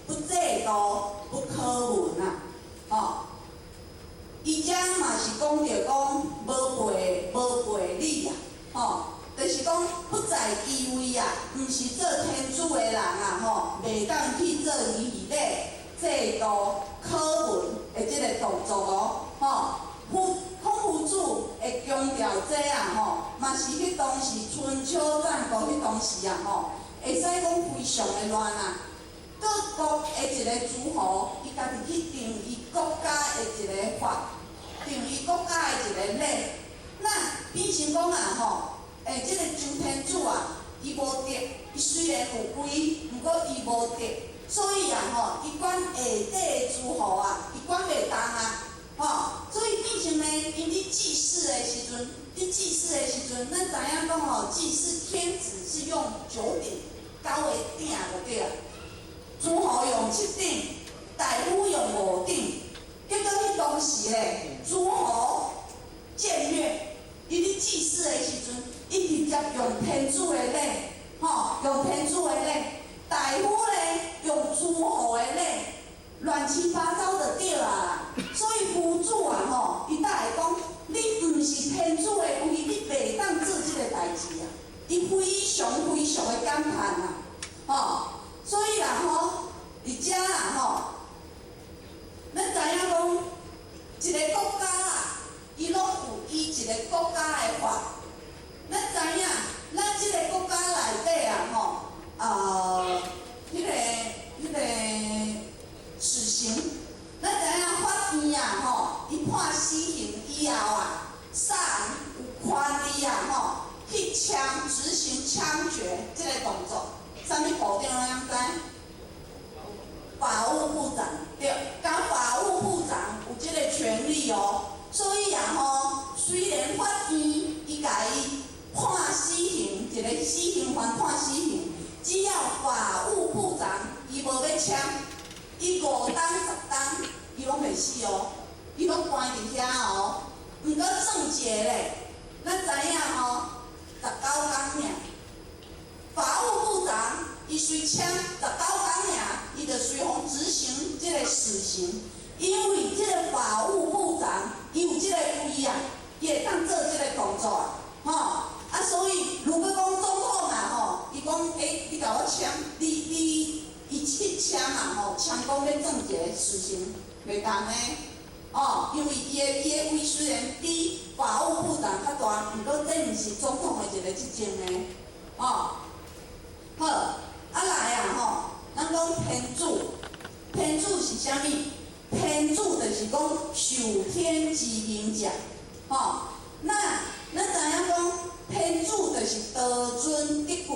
不祭度，不考問啊，吼。伊遮嘛是講著講無背無背理啊。吼，就是講不在其位啊，毋是做天子的人啊，吼，袂當去做儀禮、祭度、考問的這個動作哦，吼。孔夫子會強調這啊，吼，嘛是彼當時春秋戰國彼當時啊，吼，會使講非常的亂啊。各國的一個諸侯，伊家己去定伊國家的一個法，定伊國家的一個禮。那變成講啊，吼，這個周天子啊，伊無德，伊雖然有威，毋過伊無德，所以啊，吼，伊管下底的諸侯啊，伊管袂動啊，吼，所以變成呢，𪜶佇祭祀的時陣，佇祭祀的時陣，咱知影講吼，祭祀天子是用九鼎，九個鼎就對啊，諸侯用七鼎，大夫用五鼎，結果彼當時咧，諸侯僭越。伊佇祭祀的時陣，伊直接用天子的禮，吼，用天子的禮。大夫咧用諸侯的禮，亂七八糟就對啊。所以夫子啊，吼，伊才會講，你毋是天子的位，你袂當做這個代誌啊。伊非常非常的感嘆啊，吼。所以啦，吼，佇遮啦，吼，咱知影講，一個國家啊，伊攏有伊一個國家的法。咱知影，咱這個國家內底啊，吼，彼個死刑，咱知影法院啊，吼，伊判死刑以後啊，啥人有權利啊，吼，去槍執行槍決這個動作？啥物部長咱知？法務部長對，敢法務部長有這個權利哦。所以啊吼，雖然法院伊共伊判死刑，一個死刑犯判死刑，只要法務部長伊無欲簽，伊5冬10冬伊攏袂死哦，伊攏關佇遐哦。毋過鄭捷咧，咱知影吼，19工爾，法務部長伊隨簽19工爾，伊就隨予執行這個死刑，因為這個法務部長伊有這個位啊，伊會當做這個動作啊，吼啊，所以如果講總統啊，吼，伊講欸，你共我簽，你伊去簽啊，吼，簽講欲鄭捷死刑，袂當的，哦，因為伊的位雖然比法務部長較大，毋過這毋是總統的一個職責呢，哦，好，啊來啊吼，咱講天子，天子是啥物？天子就是講受天之命者，吼。那咱知影講，天子就是道尊德貴，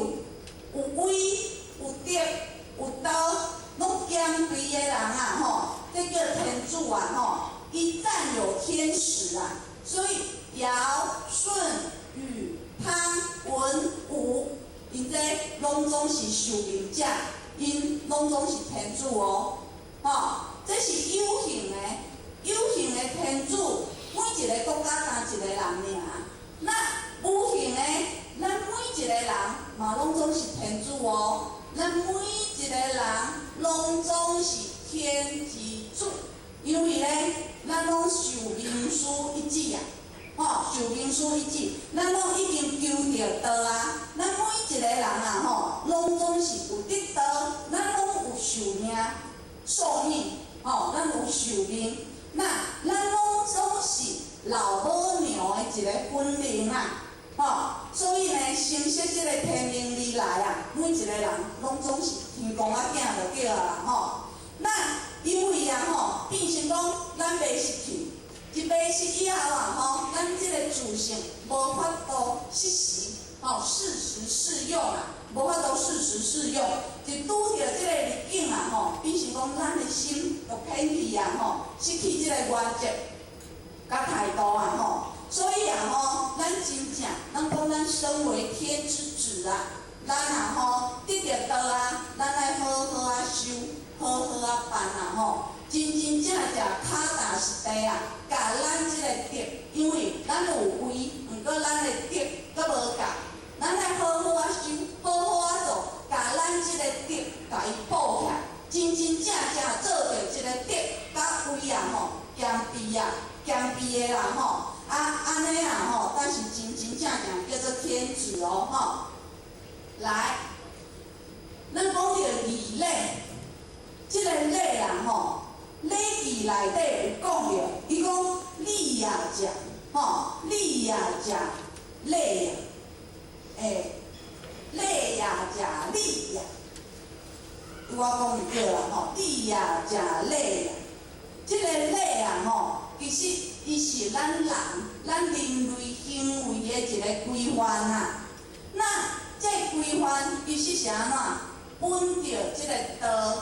有威有德有道，攏兼備的人啊，吼，這叫天子啊，吼。伊佔有天時啊，所以堯、舜、禹、湯、文、武，𪜶這攏總是受命者，𪜶攏總是天子哦，吼，這是有形的，有形的天子，每一個國家干一個人爾。那無形的，咱每一個人嘛攏總是天子哦，咱每一個人攏總是天之子，因為咧，咱攏受命師一指啊，吼，受命師一指，咱攏已經求著道啊，咱每一個人啊，吼，攏總是有得道，咱攏有壽命，壽命，吼，咱有壽命，那咱攏總是老母娘的一個本靈啊，吼，所以呢，承襲這個天命而來啊，每一個人攏總是天公仔囝就對啊啦，吼。那因為啊，吼，變成實以後啊吼，咱這个自性無法度適時吼適時適用啊，無法度適時適用，一拄著這个逆境啊吼，變成講咱的心就偏去啊吼，失去這個原則佮態度啊吼。所以啊吼，咱真正，咱講咱身為天之子啊，咱啊吼得著道啊，咱愛好好啊修，好好啊辦啊吼，真真正正跤踏實地啊，共咱這個德，因為咱有位，毋過咱的德閣無夠，咱愛好好啊修，好好啊做，共咱這個德共伊補起來，真真正正做著這個德佮位啊吼，兼備啊，兼備的啦吼。啊，按呢啊吼，但是真真正正叫做天子哦吼。來，咱講著義禮，這個禮啊吼，禮記內底有講著，伊講禮也者，吼，禮也者，禮也，欸，禮也者，禮也，我講毋對啦吼，禮也者，禮也，這個禮啊吼，其實伊是咱人、咱人類行為的一個規範啊。那這規範其實是按怎？本著這個道，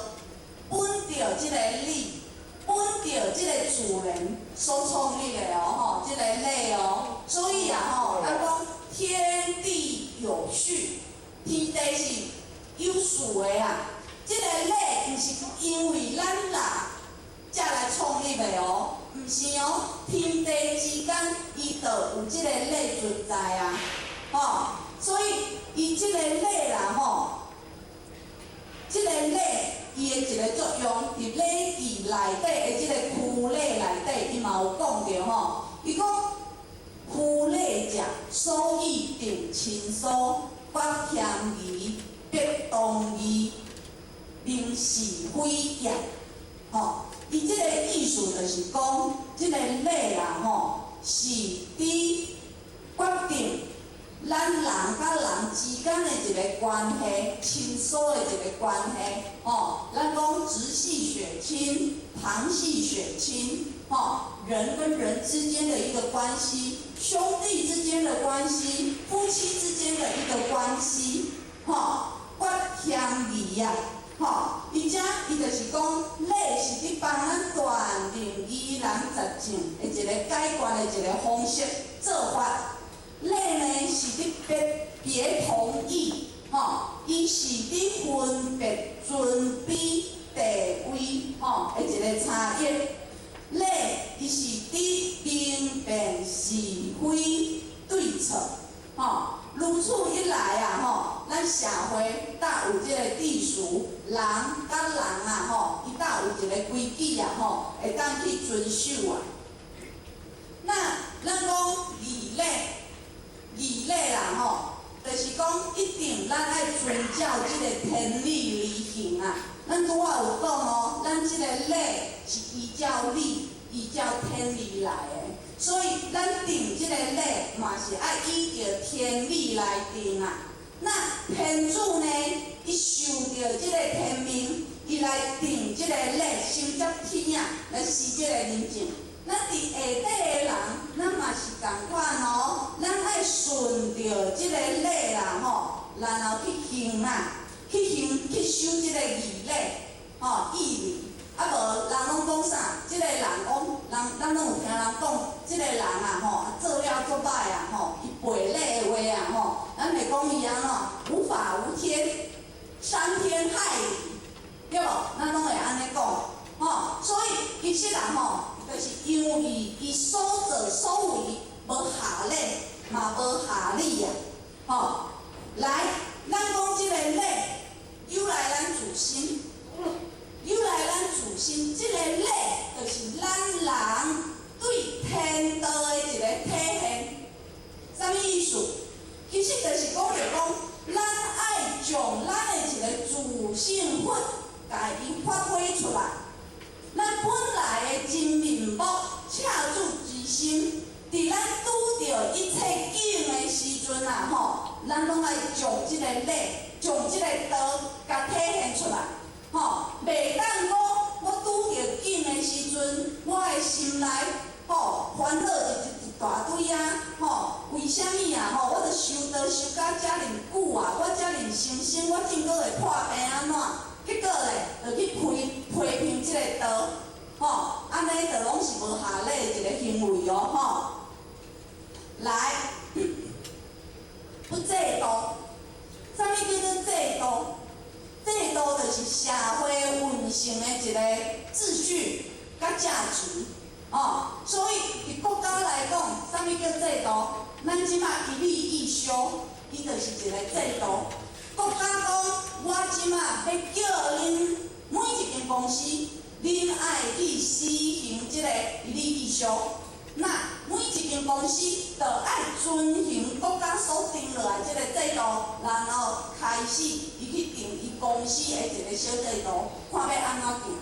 本著這個理，本著這個自然所創立的哦，吼，這個禮哦。所以啊，吼，咱講天地有序，天地是有序的啊。這個禮毋是因為咱人才來創立的哦。毋是哦，天地之間，伊就有這個禮存在啊，吼，所以伊這個禮啦，吼，這個禮伊的一個作用，佇禮記內底的這個區禮內底，伊嘛有講著吼，伊講夫禮者，所以定親疏，決嫌疑，別同異，明是非也，吼。伊這個意思就是講，這個禮啊吼，是佇決定咱人佮人之間的一個關係，親疏的一個關係，吼。咱講直系血親、旁系血親，吼，人跟人之間的一個關係，兄弟之間的關係，夫妻之間的一個關係，吼，決嫌疑啊。吼，伊遮伊就是講，禮是佇幫咱斷定疑難雜症的一個解決的一個方式做法。禮呢是佇別別同異，吼，伊是佇分別尊卑地位，吼的一個差異。禮伊是佇明辨是非對錯，吼。如此一來啊，吼，咱社會搭有這個秩序，人佮人啊，吼，伊搭有一個規矩啊，吼，會當去遵守啊。那咱講義禮，義禮啦，吼，就是講一定咱愛遵照這個天理而行啊。咱拄仔有講哦，咱這個禮是依照理、依照天理來的。所以咱定這個禮嘛是愛依著天理來定啊。那天主呢，伊受著這個天命，伊來定這個禮，先接天啊，來施這個仁政。咱佇下底的人，咱嘛是仝款哦，咱愛順著這個禮啦吼，然後去行啊，去行去守這個義禮，吼義理。啊無人攏講啥？這個人講，人咱攏有聽人講，這個人啊吼，做了足歹啊吼，伊背禮的話啊吼，咱會講伊按怎無法無天，傷天害理，對無？咱攏會按呢講，吼。所以其實啊吼，就是因為伊所作所為無合禮，嘛無合理啊，吼。來，咱講這個禮，由來咱自心。由來咱自心，這個禮就是咱人對天道的一個體現。啥物意思？其實就是講著講，咱愛將咱的一個自性佛，共伊發揮出來。咱本來的真面目，赤子之心，佇咱拄著一切境的時陣啊，吼，咱攏愛將這個禮，將這個道，共體現出來。吼，袂當講我拄著境的時陣，我的心內吼煩惱價值，哦，所以佇國家來講，啥物叫制度？咱這馬一例一休，伊就是一個制度。國家講，我這馬欲叫恁每一間公司，恁愛去實行這個一例一休。那每一間公司就愛遵循國家所定落來這個制度，然後開始伊去定伊公司的一個小制度，看欲按怎行。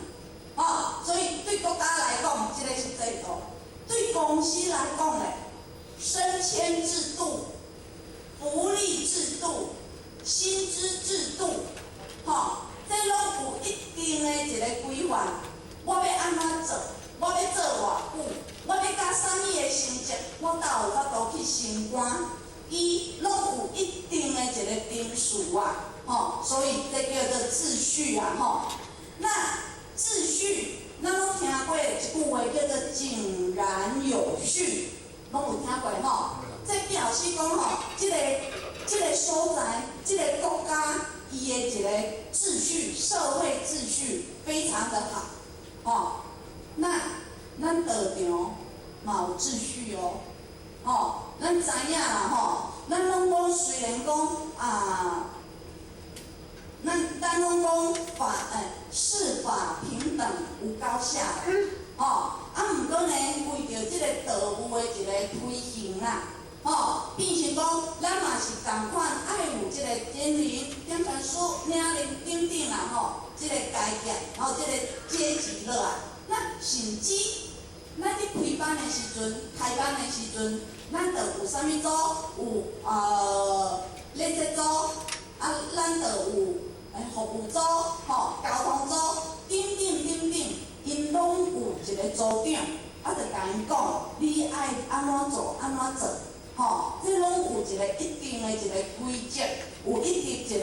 哦，所以對國家來講，這個是制度；對公司來講咧，升遷制度、福利制度、薪資制度，吼，這攏有一定的一個規範。我欲按怎做？我欲做偌久？我欲甲啥物的成績？我才有法度去升官？伊攏有一定的一個程序啊，吼，所以這叫做秩序啊，吼。那秩序，咱攏聽過一句話叫做井然有序，攏有聽過吼？這表示講吼，這個所在，這個國家，伊的一個秩序，社會秩序非常的好，吼。那咱道場嘛有秩序哦，吼，咱知影啦吼，咱攏講雖然講啊，咱攏講法世法平等無高下，吼，啊，毋過呢，為著這個道務的一個推行啦，吼，變成講咱嘛是仝款愛有這個監靈、點傳師、領靈等等啦，吼，這個階級，吼，這個階級落來。那甚至咱佇開班的時陣，開班的時陣，咱就有啥物組？有禮節組，啊，咱就有服務組，吼，交通組，等等等等，𪜶攏有一個組長，啊，就共𪜶講，你愛按怎做，按怎做，吼，這攏有一個一定的一個規則，有一定一個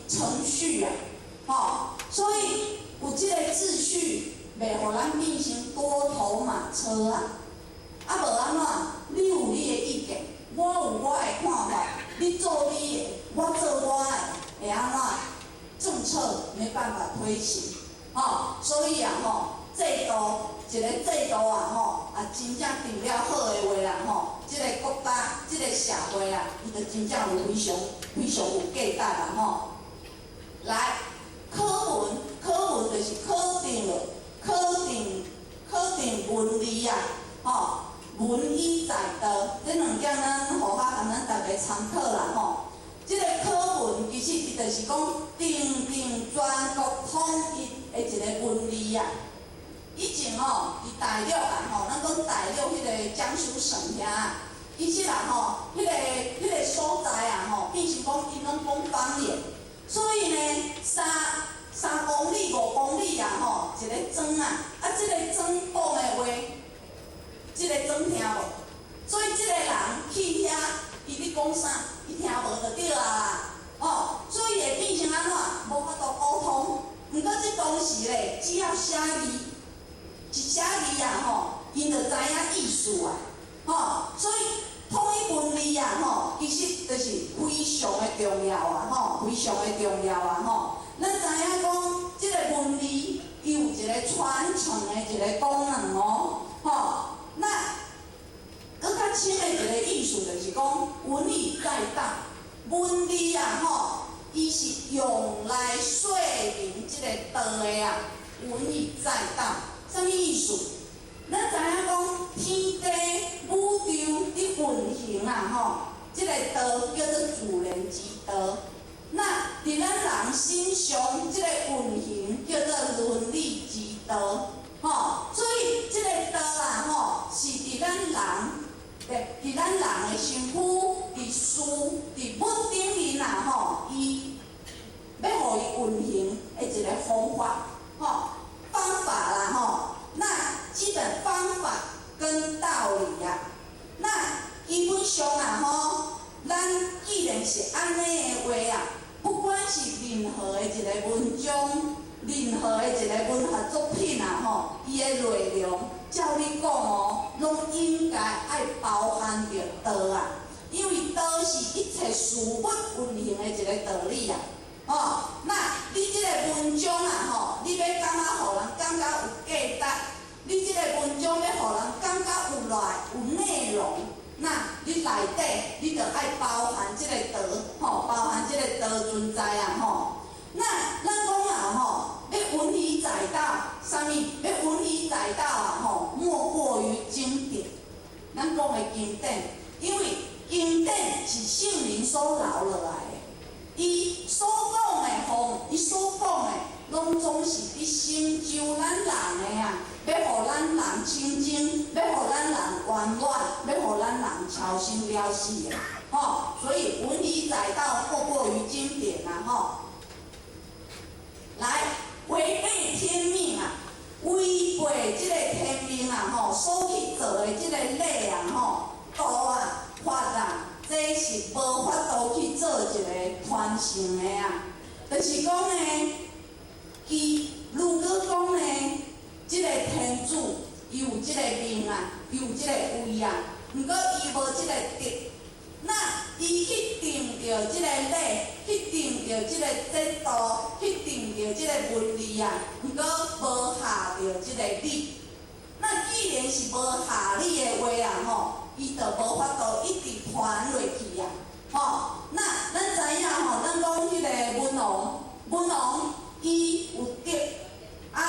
程序啊，吼，所以有這個秩序。袂予咱變成多頭馬車啊！啊無按怎？你有你的意見，我有我的看法，你做你的，我做我的，會按怎？政策沒辦法推行，吼，所以啊吼，制度一個制度啊吼，啊真正定了好的話啦吼，這個國家、這個社會啊，伊就真正有非常非常有價值啦吼。來，考文，考文就是考定了。考定文字啊，吼，文以載道，這兩點咱予較共咱大家參考啦吼。這個考文其實伊就是講訂定全國統一的一個文字啊。以前吼，佇大陸啊吼，咱講大陸彼個江蘇省遐，其實啊吼，彼個所在啊吼，變成講𪜶攏講方言，所以呢，3公里、5公里啊吼，一個莊啊，啊，這個莊講的話，這個莊聽無，所以這個人去遐，伊咧講啥，伊聽無就對啊啦，哦，所以會變成按怎，無法度溝通。毋過這當時咧，只要寫字，一寫字啊吼，𪜶就知影意思啊，吼，所以統一文字啊吼，其實就是非常的重要啊，吼，非常的重要啊，吼。咱知影講，這個文字伊有一個傳承的一個功能哦，吼。那閣較深的一個意思就是講，文以載道，文字啊吼，伊是用來說明這個道的啊，文以載道，啥物意思？咱知影講，天地宇宙佇運行啊吼，這個道叫做自然之道。那佇咱人身上，這個運行叫做倫理之道，吼。所以這個道啊，吼，是佇咱人，佇咱人的身軀、佇事、佇物頂面啊，吼，伊欲予伊運行的一個方法，吼，方法啦，吼。那基本方法跟道理啊，那基本上啊，吼，咱既然是按呢的話啊，不管是任何的一個文章，任何的一個文學作品啊，吼，伊的內容，照你講哦，攏應該愛包含著道啊，因為道是一切事物運行的一個道理啊，吼，那你這個文章啊，吼，你欲感覺予人感覺有價值，你的經典，因為經典是聖靈所留落來的，伊所講的吼，伊所講的，攏總是佇成就咱人的啊，欲予咱人清淨，欲予咱人圓滿，欲予咱人超生了死的，吼。所以文以載道，莫過於經典啊，吼。來，違背天命啊，違背這個天命啊，吼，所去做的這個禮啊，吼，道啊，法啊，這是無法度去做一個傳承的啊。就是講呢，伊如果講呢，這個天主伊有這個命啊，伊有這個位啊，毋過伊無這個德，那伊去定著這個禮，去定著這個制度，去定著這個文字啊，毋過無下著這個禮。那既然是無下禮的話啊，吼，伊就無法度一直傳落去啊，吼。那咱知影吼，咱講彼個文王，文王伊有德，啊，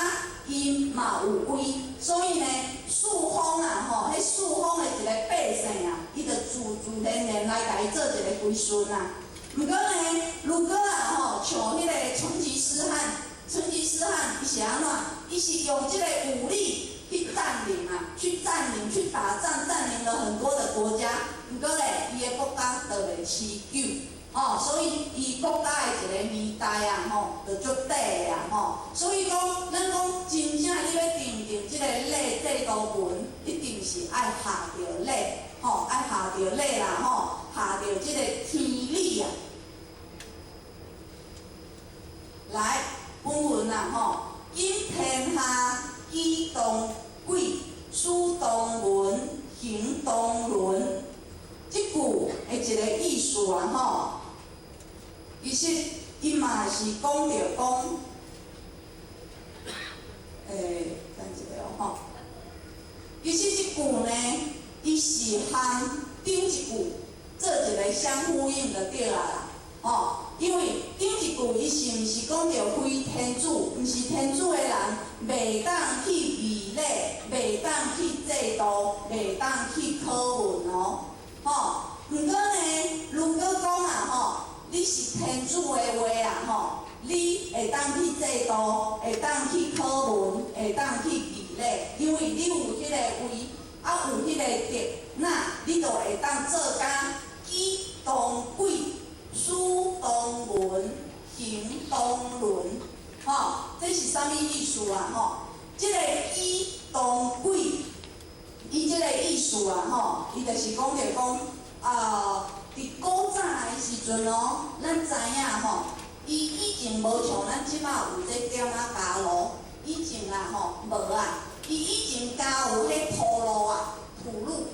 伊嘛有威，所以呢，四方啊，吼，彼四方的一個百姓啊，伊就自自然然來共伊做一個歸順啊。毋過呢，如果啊，吼，像彼個成吉思汗，成吉思汗伊是按怎？伊是用這個武力去佔領啊，去佔領、去打仗，佔領了很多的國家。毋過咧，伊的國家就袂持久，吼，所以伊國家的一個年代啊，吼，就足短的啊，吼。所以講，咱講真正你欲訂定這個禮制度文，一定是愛下著禮，吼，愛下著禮啦，吼，下著這個天理啊。來，本文啊，吼，今天下舉當軌，使當文，行當倫，這句的一個意思啊，吼，其實伊嘛是講著講，等一下哦，吼，其實這句呢，伊是和頂一句做一個相呼應就對啊啦，吼。因為頂一句伊是毋是講著非天主，毋是天主的人，袂當去儀禮，袂當去制度，袂當去考問哦，吼。毋過呢，如果講啊，吼，你是天主的話啊，吼，你會當去制度，會當去考問，會當去儀禮，因為你有彼個位，啊有彼個德，那你就會當做工舉當軌。使當文，行當倫，吼，這是啥物意思啊？吼，這個舉當軌，伊這個意思啊，吼，伊就是講著講，啊，佇古早的時陣哦，咱知影吼，伊以前無像咱這馬有這點仔膠路，以前啊吼無啊，伊以前敢有彼土路啊，土路，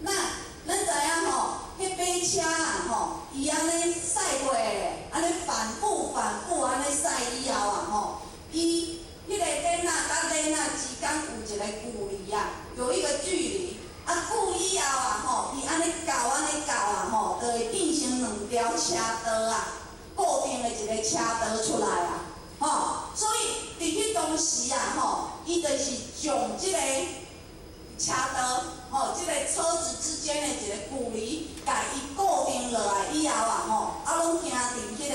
那咱知影吼，彼馬車啊吼，伊按呢駛過，按呢反覆反覆按呢駛以後啊吼，伊彼個鏈仔佮鏈仔之間有一個距離啊，有一個距離。啊，久以後啊吼，伊按呢鉸按呢鉸啊吼，就會變成兩條車道啊，固定的一個車道出來啊，吼。所以佇彼當時啊吼，伊就是將這個車道，吼，這個車子之間的一個距離，共伊固定落來以後啊，吼，啊，攏行佇彼個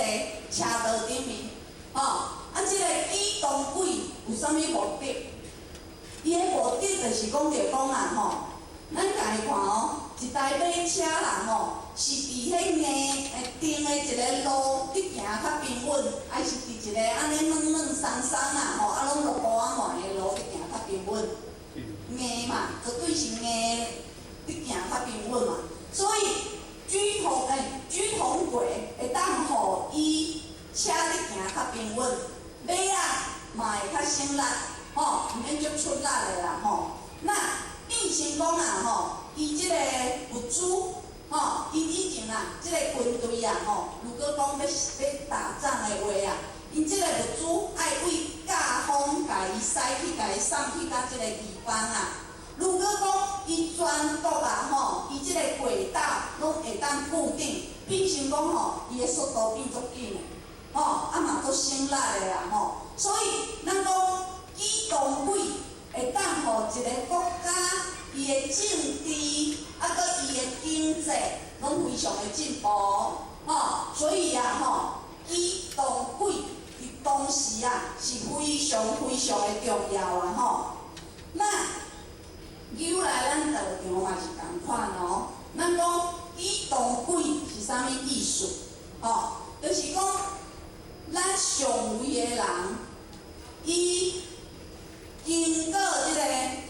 車道頂面，吼，啊，這個舉當軌有啥物目的？伊的目的就是講著講啊，吼，咱家己看哦，一台馬車啦，吼，是佇彼硬的釘的一個路佇行較平穩，還是佇一個按呢軟軟鬆鬆啊，吼，啊攏落烏仔糜的路佇行較平穩？硬嘛，絕對是硬佇行較平穩嘛。所以舉同舉同軌會當予伊車佇行較平穩，馬仔嘛會較省力，吼，毋免足出力的啦，吼。那變成講啊，吼，伊這個物資，吼，伊以前啊，這個軍隊啊，吼，如果講欲打仗的話啊，𪜶這個物資愛為駕風共伊駛去，共伊送去到這個地方啊。如果講伊全國啊，吼，伊這個軌道攏會當固定，變成講吼，伊的速度變足緊的，吼，啊嘛足省力的啦，吼。所以咱講舉當軌會當予一個國家伊的政治，啊，閣濟攏非常的進步哦，吼，所以啊，吼，機動軌佇當時啊是非常非常的重要啊，吼。那由來咱道場嘛是仝款哦，咱講機動軌是啥物意思？吼，就是講咱上位的人，伊經過這個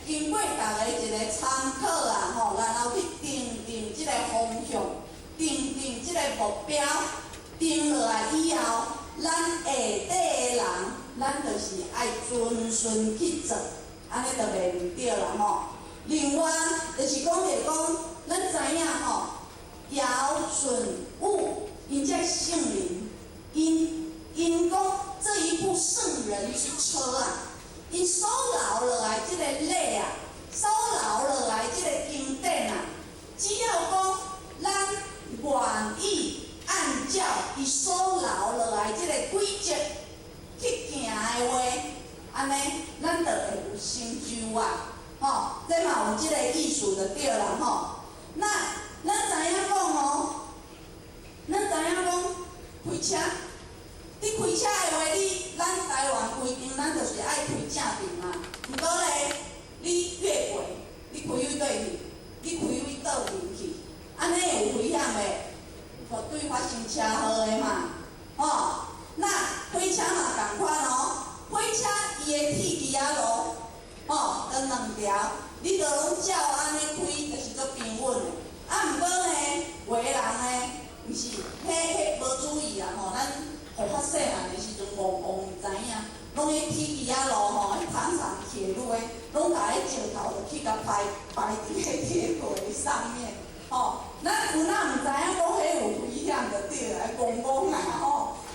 經過逐个一個參考啊，吼，然後去定定這個方向，定定這個目標，定落來以後，咱下底的人，咱就是愛遵循去做，按呢就袂毋對啦吼。另外，就是講著講，咱知影吼，堯舜禹，𪜶這聖人，𪜶講這一部聖人之車啊，𪜶所留落來這個禮啊，所留落來這個經典啊，只要講咱願意按照伊所留落來這個軌跡去行的話，按呢，咱就會有成就啊！吼，這嘛有這個意思就對啦吼。那咱知影講哦，咱知影講開車，你開車的話，你咱台灣規定，咱就是愛開正邊嘛。毋過咧，你越軌，你開位對去，你開位倒邊去，按呢會有危險袂？絕對發生車禍的嘛，吼。那火車嘛仝款哦，火車伊的鐵枝仔路，吼，就兩條，你著攏照按呢開，就是足平穩的。啊，毋過呢，有的人呢，毋是，彼無注意啊吼，咱予較細漢的時陣戇戇毋知影，攏彼鐵枝仔路吼，彼糖廠鐵路的，攏共彼石頭就去共排排佇彼鐵軌上面，吼。咱有哪毋知影講彼有危險就對啦，戇戇啊吼。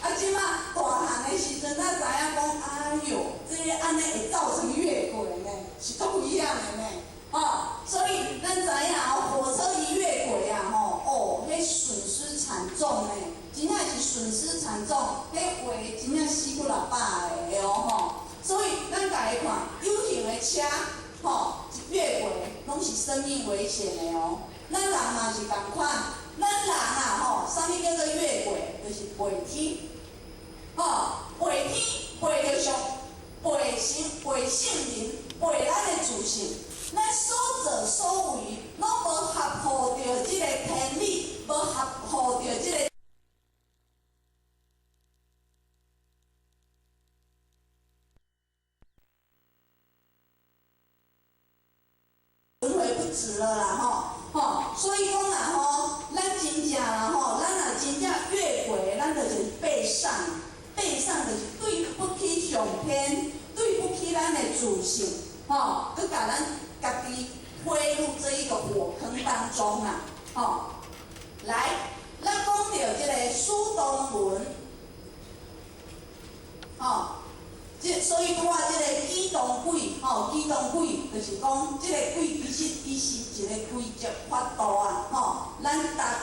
啊，這馬大漢的時陣，才知影講，哎喲，這按呢會造成越軌呢，是足危險的呢，吼。所以咱知影哦，火車一越軌啊，吼，哦，彼損失慘重呢，真正是損失慘重，彼話真正死幾若百个哦，吼。所以咱共伊看，有形的車，吼，一越軌攏是生命危險的哦。咱人嘛是仝款，咱人啊，吼，啥物叫做越軌？就是背天，吼，背天背著上，背神背聖人，背咱的自性。咱所作所為，攏無合乎著這個天理，無合乎著這個。輪迴不止了啦，吼，吼，所以講啊，吼，咱真正啦，吼，咱若真正越軌，咱就是背上，背上就是對不起上天，對不起咱的自性，吼，閣共咱家己推入這一個火坑當中啊，吼，來，咱講著這個書東文，吼。這所以拄仔這個機動軌，吼，機動軌就是講，這個軌其實伊是一個規則法度啊，吼，咱逐家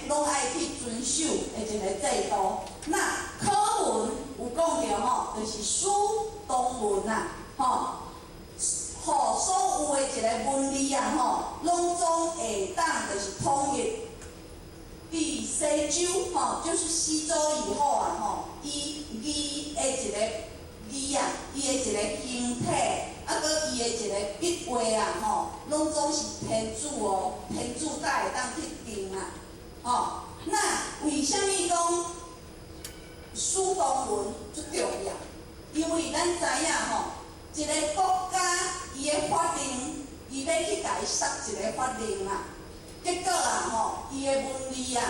攏愛去遵守的一個制度。那課文有講著吼，就是書東文啊，吼，予所有的一個文字啊，吼，攏總會當就是統一。佇西周，吼，就是西周以後啊，吼，伊字的一個。字啊，伊的一個形體，啊，閣伊的一個筆畫啊，吼，攏總是天主哦，天主才會當去定啊，吼。那為啥物講書東文足重要？因為咱知影吼，一個國家伊的法令，伊欲去共伊設一個法令啊，結果啊，吼，伊的文字啊，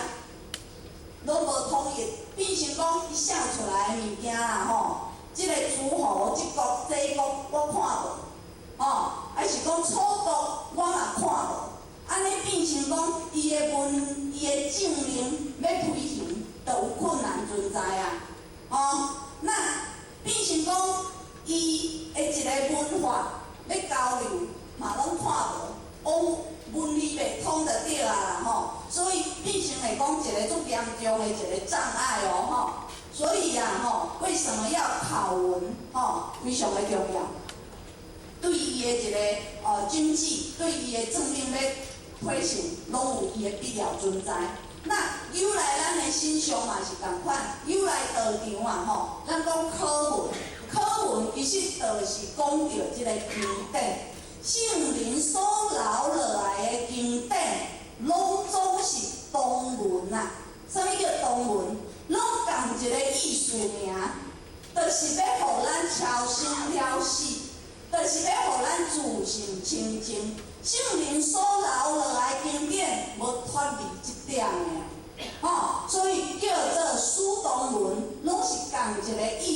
攏無統一，變成講伊寫出來的物件啊，吼。這個諸侯這國這國我看無，吼，還是講楚國我嘛看無，按呢變成講伊的文伊的政令欲推行，就有困難存在啊，吼，那變成講伊的一個文化欲交流嘛攏看無，講文字袂通就對啊啦，吼，所以變成會講一個足嚴重的一個障礙哦，吼。所以啊，吼，為什麼要考文？吼，非常的重要。對伊的一個經濟，對伊的政令欲推行，攏有伊的必要存在。那由來咱的身上嘛是仝款，由來道場啊吼，咱講課文，課文其實就是講著這個經典，聖人所留落來的經典，攏總是同文啊。啥物叫同文？攏仝一個意思爾，就是欲予咱超生了死，就是欲予咱自性清淨。聖人所留落來經典，無脫離這點的，吼，所以叫做師同文，攏是仝一個意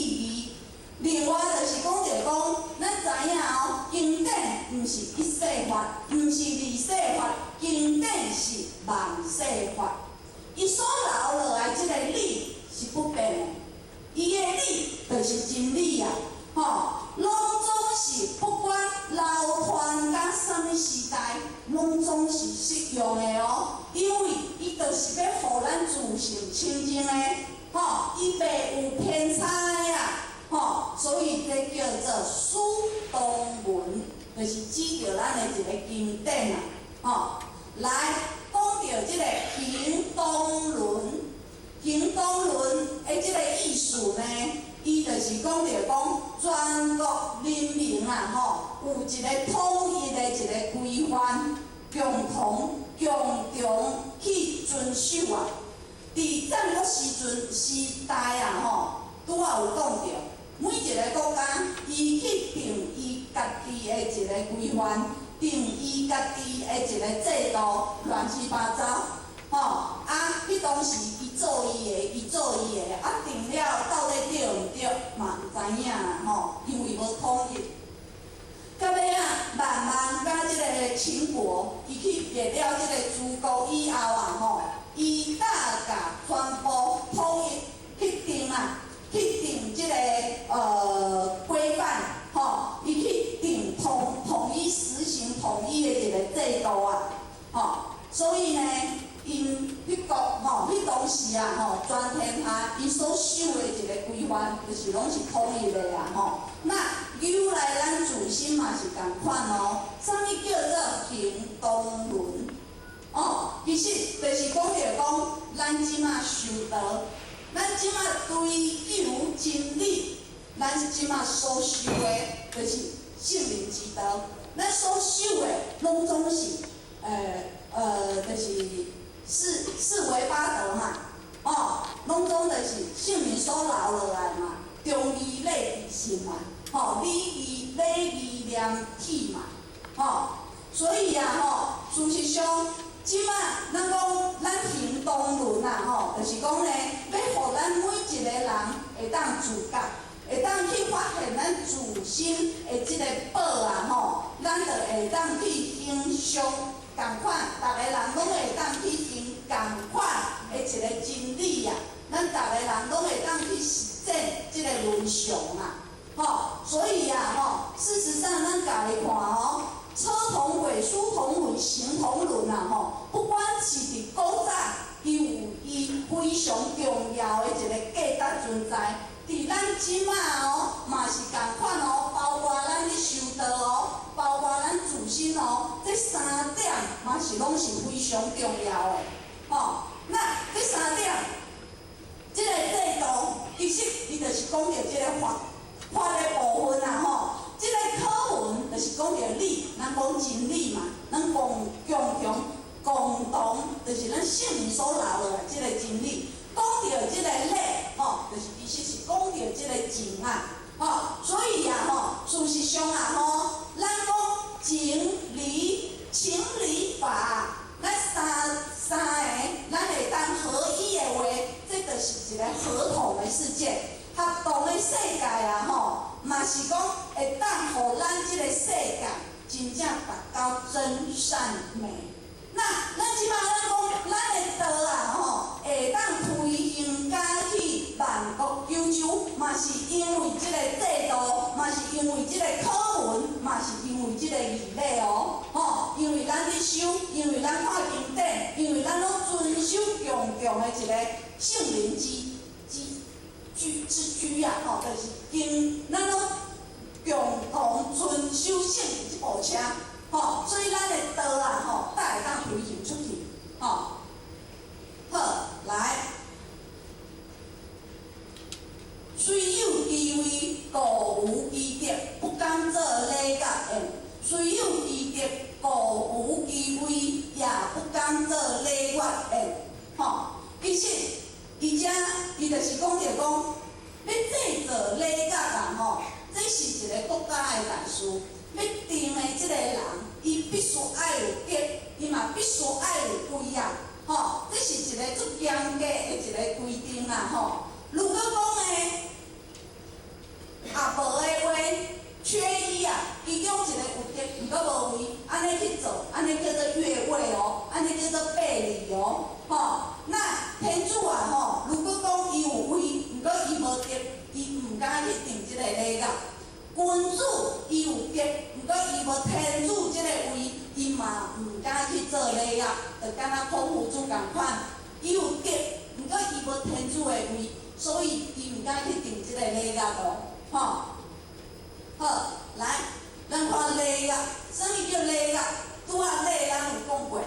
義。另外就是講著講，咱知影哦，經典毋是一世法，毋是二世法，經典是萬世法。伊所留落來這個理是不變的，伊的理就是真理啊，吼，攏總是不管流傳到啥物時代，攏總是適用的哦。因為伊就是欲予咱自性清淨的，吼，伊袂有偏差的啊，吼，所以這叫做師同文，就是指著咱的一個經典啊，吼，來講著這個行東輪，行東輪的這個意思呢，伊就是講著講全國人民啊，吼，有一個統一的一個規範，共同共同去遵守啊。佇戰國時陣時代啊，吼，拄仔有講著，每一個國家伊去定伊家己的一個規範，定伊家己的一個制度，亂七八糟，吼啊！彼當時伊做伊的，伊做伊的，啊定了到底對毋對嘛毋知影啦，吼，因為無統一。到尾仔，慢慢佮這個秦國，伊去滅了這個諸國以後啊，吼，伊才共全部統一去定啊，去定這個規範，吼，伊去定統一實行統一的一個制度啊，吼，所以呢，𪜶彼國吼，彼當時啊吼，全天下伊所守的一個規範，就是攏是統一的啊吼。那由來咱自身嘛是仝款哦。啥物叫做行東輪？哦，其實就是講著講，咱這馬修道，咱這馬追求真理，咱這馬所修的，就是聖人之道。咱所修的，攏總是，就是四維八德嘛，哦，攏總就是聖人所留落來嘛，忠義禮智信嘛，吼，禮義禮義廉恥嘛，吼，所以啊，吼，事實上，這馬咱講咱行東輪啊，吼，就是講呢，欲予咱每一個人會當自覺，會當去發現咱自身的這個寶啊，吼，咱就會當去行相仝款，逐个人攏會當去行仝款的一個真理啊，咱逐个人攏會當去實踐這個倫常啊，吼，所以啊，吼，事實上咱共伊看哦，車同軌、書同文、行同倫啊，吼，不管是佇古早，伊有伊非常重要的一個價值存在。佇咱這馬哦，嘛是仝款哦，包括咱咧修道哦，包括咱自身哦，這三點嘛是攏是非常重要的，吼。那這三點，這個制度其實伊就是講著這個法法的部分啊，吼。這個課文就是講著理，咱講真理嘛，咱共共同共同，就是咱聖人所留落來這個真理。講著這個禮，吼，就是其實是講著這個情啊，吼，所以啊，吼，事實上啊，吼，咱講情理情理法，咱三個，咱會當合一的話，這就是一個合同的世界，合同的世界啊，吼，嘛是講會當予咱這個世界真正達到真善美。那咱這馬咱講，咱的道啊，吼，會當推行到去萬國九州，嘛是因為這個制度，嘛是因為這個課文，嘛是因為這個義理哦，吼，因為咱咧修，因為咱看經典，因為咱攏遵守共同的一個聖人之居啊，吼，就是經，咱攏共同遵守聖人這部車，吼，所以咱的道啊，吼，才會當推行出去，吼。好，來，雖有其位，故無其德，不敢做禮樂宴；雖有其德，故無其位，也不敢做禮樂宴。吼，其實伊遮伊就是講著講，欲製造禮樂啊，吼，這是一个國家的大事。欲定的這个人，伊必須愛有德，伊嘛必須愛有位啊，吼，這是一个足嚴格的一个規定啊，吼。如果講呢，啊無的話，缺一啊，其中一个有德，毋過無位，按呢去做，按呢叫做越位哦，按呢叫做背禮哦，吼。那天主啊，吼，如果講伊有位，毋過伊無德，伊毋敢去定這个禮樂。君主伊有德，毋過伊無天主這个位，伊嘛毋敢去做禮樂，就敢若孔夫子仝款，伊有德，毋過伊無天主的位，所以伊毋敢去定這个禮樂哦，吼。好，來，咱看禮樂，啥物叫禮樂？拄仔禮咱有講過，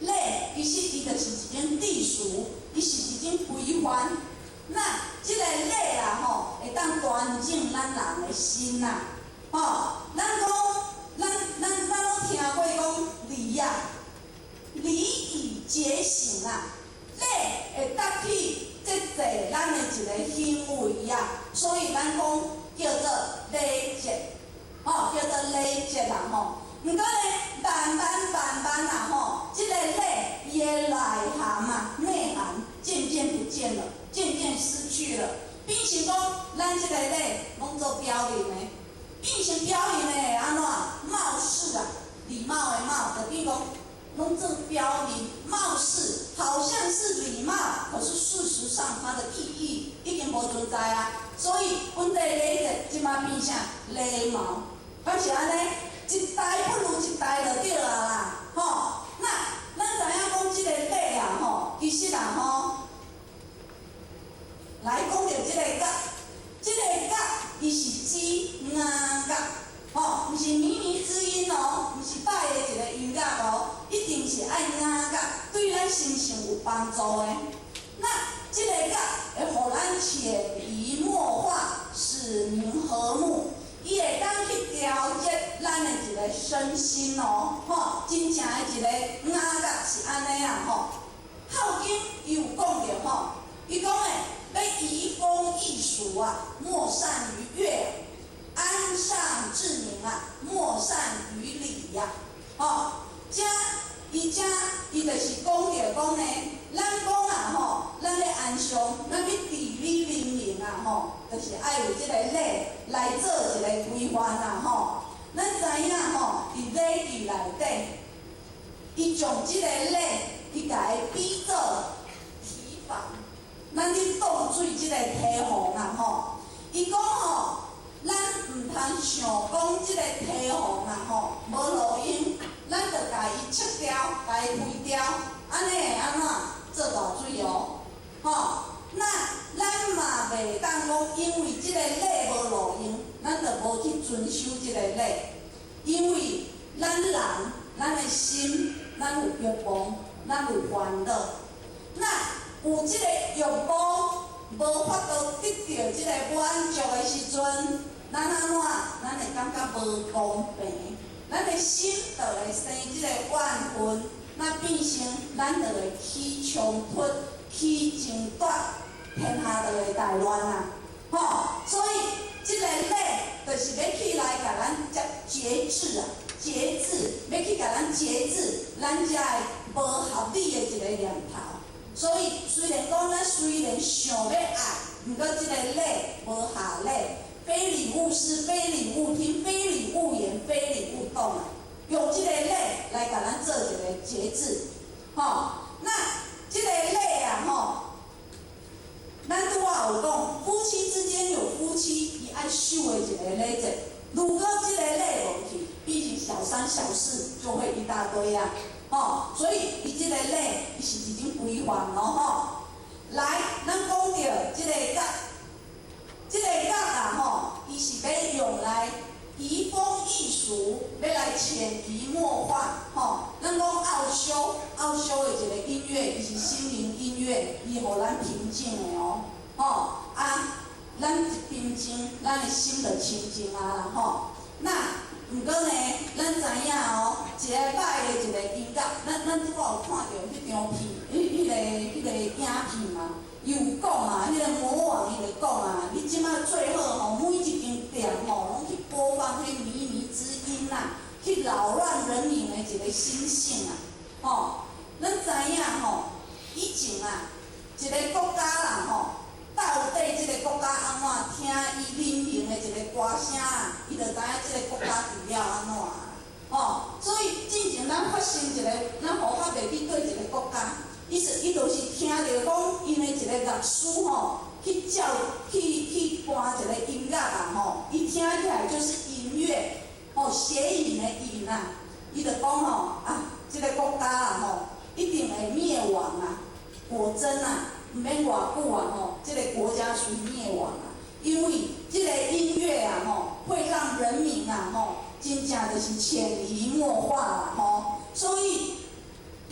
禮其實伊就是一種秩序，伊是一種規範。那這個禮啊，吼，會當端正咱人的心呐，吼。咱講，咱攏聽過講禮啊，禮以節行啊，禮會當去節制咱的一个行為啊，所以咱講叫做禮節，吼，叫做禮節啦，吼。毋過呢，慢慢慢慢啊，吼，這個禮伊的內涵啊，內涵漸漸不見了，漸漸失去了。變成講，咱這個禮攏做表面的，變成表面的會按怎？貌似啊，禮貌的貌，就變講攏做表面，貌似好像是禮貌，可是事實上它的意義已經無存在啊。所以，阮這禮節這馬變成禮貌，敢是按呢？一代不如一代就對啊啦，吼。那咱知影講這个禮啊，吼，其實啊，吼，來講著這個樂，這個樂伊是指雅樂，吼，毋是靡靡之音哦，毋是歹的一个音樂哦，一定是愛雅樂，對咱心性有幫助的。那這個樂會予咱潛移默化，使民和睦。伊會當去調節咱的一個身心哦，吼，真正的一個雅樂是按呢啊，吼。孝經伊有講著吼，伊講的欲移風易俗啊，莫善於樂；安上治民啊，莫善於禮呀，吼。遮伊遮伊就是講著講呢，咱講啊吼，咱欲安上，咱欲治理人民啊吼，就是愛有這個禮來做一個規範啊吼。咱知影吼，佇禮記內底，伊將這個禮，伊共伊比做堤防，咱咧擋水這個堤防啊吼。伊講吼，咱毋通想講這個堤防啊吼，無路用，咱就共伊拆掉，共伊廢掉，按呢會按怎做大水哦？吼，那咱嘛袂當講，因為這個禮無路用，咱就無去遵守這個禮。因為咱人，咱的心，咱有欲望，咱有煩惱。那有這個欲望，無法度得著這個滿足的時陣，咱按怎？咱會感覺無公平，咱的心就會生這個怨恨，那變成咱就會起衝突、起爭奪，天下就會大亂啊！吼，所以這個禮就是欲去來共咱節制啊，節制，欲去共咱節制，咱遮的無合理的一個念頭。所以雖然講咱雖然想欲愛，毋過這個禮無下禮，非禮勿視，非禮勿聽，非禮勿言，非禮勿動啊！用這個禮來共咱做一個節制，吼。那這個禮啊，吼，咱拄仔有講，夫妻之間有夫妻伊愛守的一個禮節。如果這個禮無去，變成小三小四就會一大堆啊，吼。所以伊這個禮，伊是一種規範咯，吼。來，咱講著這個樂，這個樂啊，吼，伊是欲用來移風易俗，欲來潛移默化，吼。咱講奧修，奧修的一個音樂，伊是心靈音樂，伊予咱平靜的哦，吼啊，咱一平靜，咱的心就清淨啊啦，吼。那毋過呢，咱知影哦，一個歹的一個音樂，咱拄仔有看著彼張片，彼個影片嘛，伊有講啊，彼個魔王伊就講啊，你這擺最好吼，每一間店吼，攏去播放彼靡靡之音啦，去擾亂人民的一個心性啊，吼。咱知影吼，以前啊，一個國家啦吼，到底這個國家按怎聽伊流行的一個歌聲啊，伊就知影這個國家治了按怎啊，吼。所以進前咱發生一個，咱護法袂去對一個國家，伊就是聽著講𪜶的一個樂師吼，去照去彈一個音樂啊吼，伊聽起來就是音樂，吼，邪淫的淫啊，伊就講吼啊，這個國家啊吼，一定會滅亡啊！果真啊，毋免偌久啊吼，這個國家屬於滅亡啊！因為這個音樂啊吼，會讓人民啊吼，真正就是潛移默化啦吼。所以，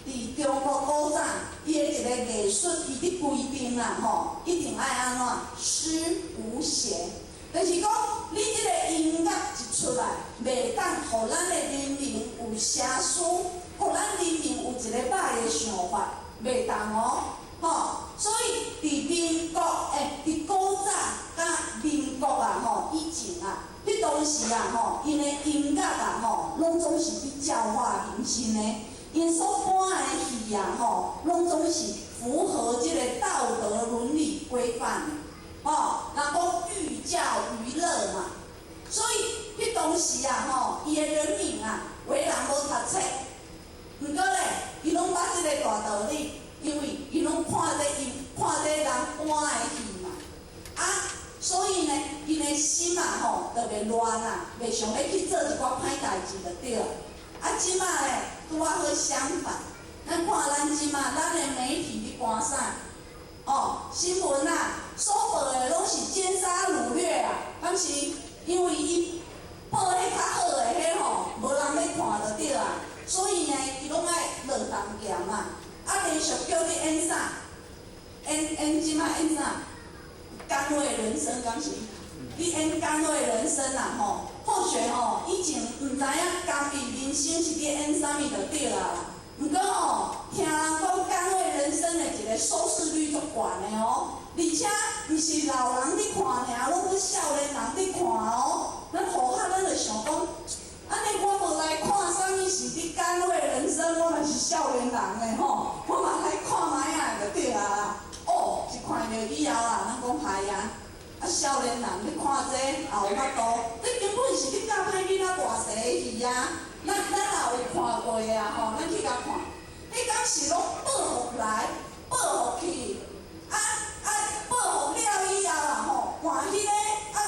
佇中國古早，伊的一個藝術，伊佇規定啊吼，一定愛按怎詩無邪，就是講你這個音樂一出來，袂當予咱的人民有邪思，予咱人民有一個歹的想法，袂當哦，吼。所以佇民國，佇古早佮民國啊，吼，以前啊，彼當時啊，吼，𪜶的音樂啊，吼，攏總是佇教化人心的，𪜶所搬的戲啊，吼，攏總是符合這個道德倫理規範的，吼。人講寓教於樂嘛，所以彼當時啊，吼，伊的人民啊，有的人無讀冊，毋過咧，伊攏捌這個大道理，因為伊攏看這伊看這人搬的戲嘛，啊，所以呢，𪜶的心啊，吼，就袂亂啊，袂想欲去做一寡歹代誌就對了。啊，這擺咧，拄仔好相反，咱看咱這擺，咱的媒體佇搬啥？哦，新聞啊，所報的攏是姦殺擄掠啊，敢是？因為伊報彼較好的彼吼，無人欲看就對啊。所以呢，伊攏愛落重鹽啊。啊，連續劇咧演啥？演這擺演啥？甘味人生敢是？你演甘味人生啊吼，或許吼以前毋知影甘味人生是佇演啥物就對啊啦。毋過吼，聽人講甘味人生的一個收視率足懸的哦，而且毋是老人佇看爾，攏閣少年人佇看哦。咱護法咱就想講，按呢我無來看啥物是佇甘味人生，我嘛是少年人的吼，我嘛來看覓仔就對啊啦。哦，一看著以後啊，咱講歹啊，啊少年人咧看這也有法度，這根本是咧教歹囡仔大細的戲啊！咱也有看過啊吼，咱去共看，彼敢是攏報復來，報復去，啊報復了以後啊吼，換彼個啊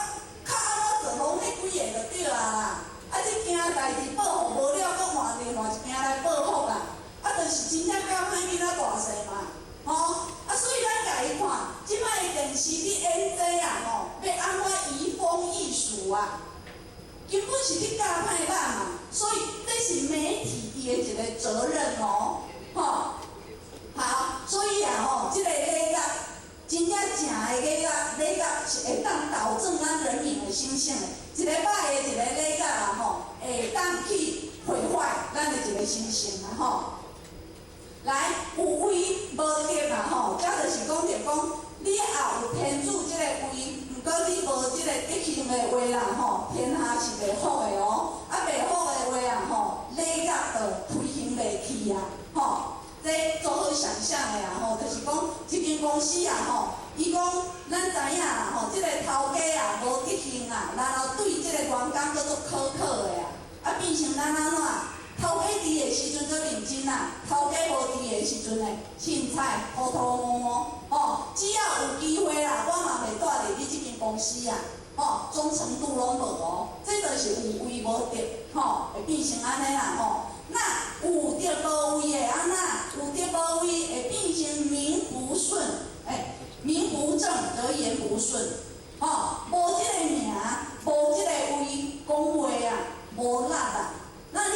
較按怎做攏彼幾个就對啊啦。啊，這件代誌報復無了，閣換另外一件來報復啦。啊，就是真正教歹囡仔大細嘛，吼。啊，所以咱共伊看，這擺的電視佇演這啊吼，欲按怎移風易俗啊？根本是佇教歹咱嘛，所以這是媒體伊的一個責任哦，吼。好，所以啊吼，這個禮樂真正正的禮樂，禮樂是會當導正咱人民的心性的。一個歹的一個禮樂啊吼，會當去毀壞咱的一個心性啊吼。來，有威無德啊吼，這就是講著講，你也有天主這個威，毋過你無這個德行的話啦吼，天下是袂福的哦。啊，袂福的話啊吼，禮樂就推行袂去啊，吼。這足好想象的啊吼，就是講一間公司啊吼，伊講咱知影啦吼，這個頭家啊無德行啊，然後對這個員工閣足苛刻的啊，啊變成咱按怎？頭家佇的時陣閣認真啊，頭家無佇的時陣呢，凊彩塗塗摸摸，吼，只要有機會啦，我嘛袂蹛佇你這間公司啊，吼，忠誠度攏無哦，這就是有威無德，吼，會變成按呢啦吼。那有德無威會按怎？有德無威會變成名不順，名不正則言不順，吼，無這個名，無這個威，講話啊，無力啊。那你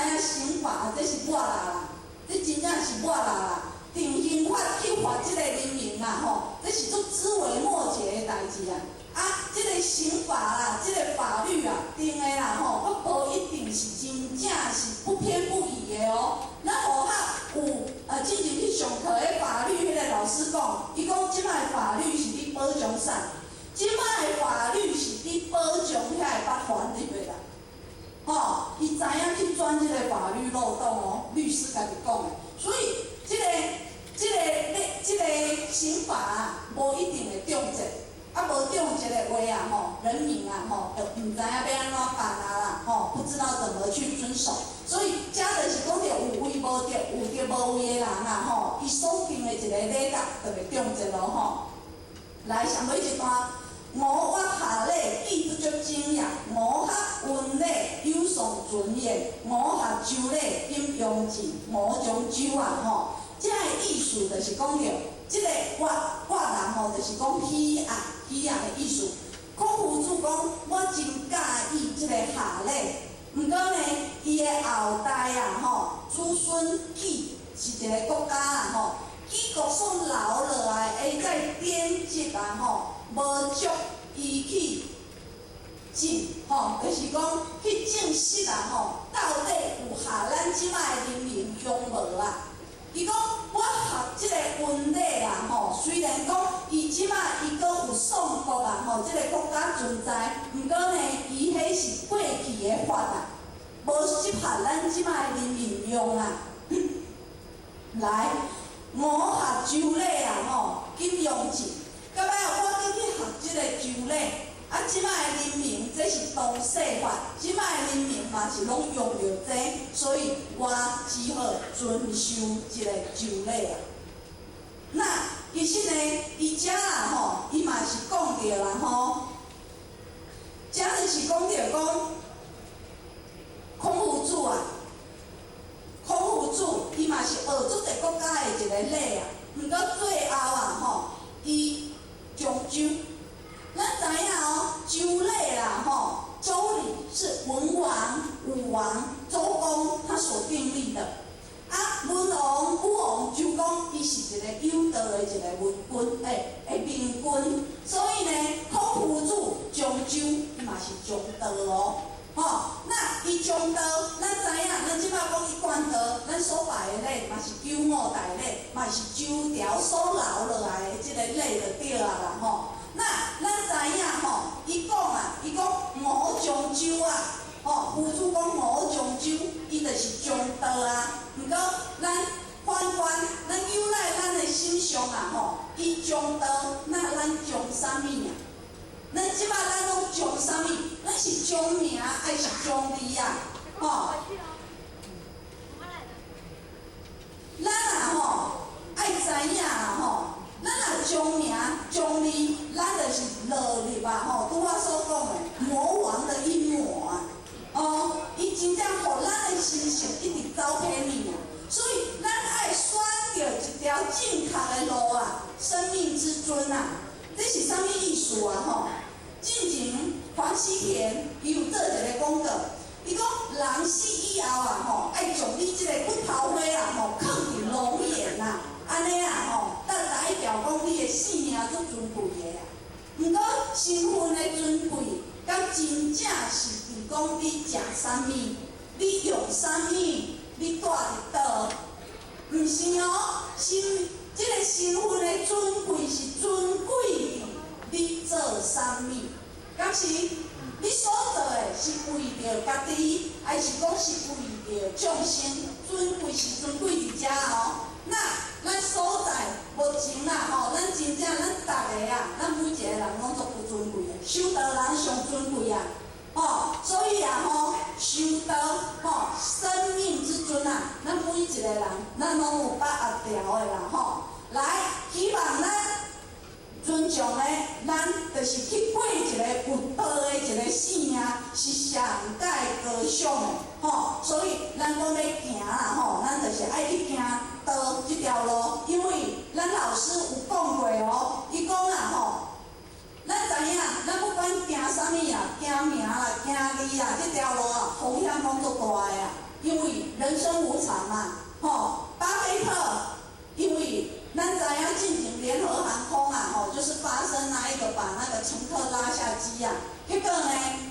影刑法這是抹啦啦，這真正是抹啦啦。定刑法去罰這個人民啊吼，這是足枝微末節的代誌啊。啊，這個刑法啦，這個法律啊，定的啦吼，我無一定是真正是不偏不倚的哦。咱學校有之前去上課的法律彼個老師講，伊講這擺法律是咧保障啥？這擺法律是咧保障遐個法團入的啦。吼，伊知影去鑽這個法律漏洞哦，律師家己講的，所以這個、這個、這個刑法啊，無一定會終結。啊，無終結的話啊，吼，人民啊，吼，就毋知影欲按怎辦啊啦，吼，不知道怎麼去遵守。所以，這就是講著有為無德、有德無為的人啊，吼，伊所定的一個禮節就會終結咯，吼。來，上尾一段，吾悅下禮，既不足敬也；吾學文禮，有喪尊嚴；吾學周禮，錦陽志，吾將周啊，吼。這个意思就是講著，這個悅悅人吼，就是講喜愛。喜愛的意思。孔夫子講，我真佮意這個下禮，毋過呢，伊的後代啊，吼，子孫杞是一個國家啊，吼，杞國所留落來的在典籍啊，吼，無足伊去證，吼，就是講去證實啊，吼，到底有合咱這擺的人民用無啊？伊講我學這個文禮啊，吼，雖然講伊這擺伊閣有宋國啊，吼，這個國家存在，毋過呢，伊彼是過去的法啊，無適合咱這擺的人民用啊。來，吾學周禮啊，吼，錦陽志，到尾我閣去學這個周禮。啊，這擺的人民，這是當世法，這擺的人民嘛是攏用著這，所以我只好遵守這個周禮啊。那其實呢，伊遮啊吼，伊嘛是講著啦吼，遮就是講著講，孔夫子啊，孔夫子伊嘛是學足濟國家的一個禮啊，毋過最後啊吼，伊將周。咱知影哦，周禮啦，吼，周禮是文王、武王、周公他所訂立的。啊，文王、武王、周公，伊是一個有道的一個文君，欸，明君。所以呢，孔夫子將周，伊嘛是將道哦，吼。那伊將道，咱知影，咱這擺講一貫道，咱所拜的禮嘛是九五大禮，嘛是周朝所留落來的這個禮就對啊啦，吼。那咱知影吼，伊講啊，伊講吾將周啊，吼，夫子講吾將周，伊就是將道啊。毋過咱反觀，咱仰賴咱的心上啊，吼，伊將道，那咱將啥物啊？咱這擺咱攏將啥物？咱是將名還是將利啊？吼？咱啊吼，愛知影啊吼。咱若將名將利，咱就是落入啊吼，拄仔所講的魔王的陰謀啊！哦，伊真正予咱的心性一直走偏去啊！所以咱愛選著一條正確的路啊，生命之尊啊！這是啥物意思啊？吼，進前黃西田伊有做一個廣告，伊講人死以後啊，吼，愛將你這個骨頭灰啊，吼，囥佇龍眼啊，按呢啊，吼，才代表講你的性命足尊貴的啊。毋過身份的尊貴，敢真正是佇講你食啥物，你用啥物，你住佇佗？毋是哦，身這個身份的尊貴是尊貴佇你做啥物，敢是？你所做的是為著家己，還是講是為著眾生？尊貴是尊貴佇遮哦。那咱所在目前啊吼，咱真正咱逐个啊，咱每一個人攏足有尊貴的，修道人上尊貴啊，吼，所以啊吼，修道吼，生命之尊啊，咱每一個人，咱攏有把握牢的啦吼。來，希望咱尊重的，咱就是去過一個有道的一個生命，是上蓋高尚的吼。所以咱講欲行啦吼，咱就是愛去行道這條路，因為咱老師有講過哦，伊講啊吼，咱知影，咱不管行啥物啊，行名啦，行利啊，這條路啊，風險攏足大的啊。因為人生無常嘛，吼，巴菲特，因為咱知影進前聯合航空啊，吼，就是發生那一個把那個乘客拉下機啊，結果呢，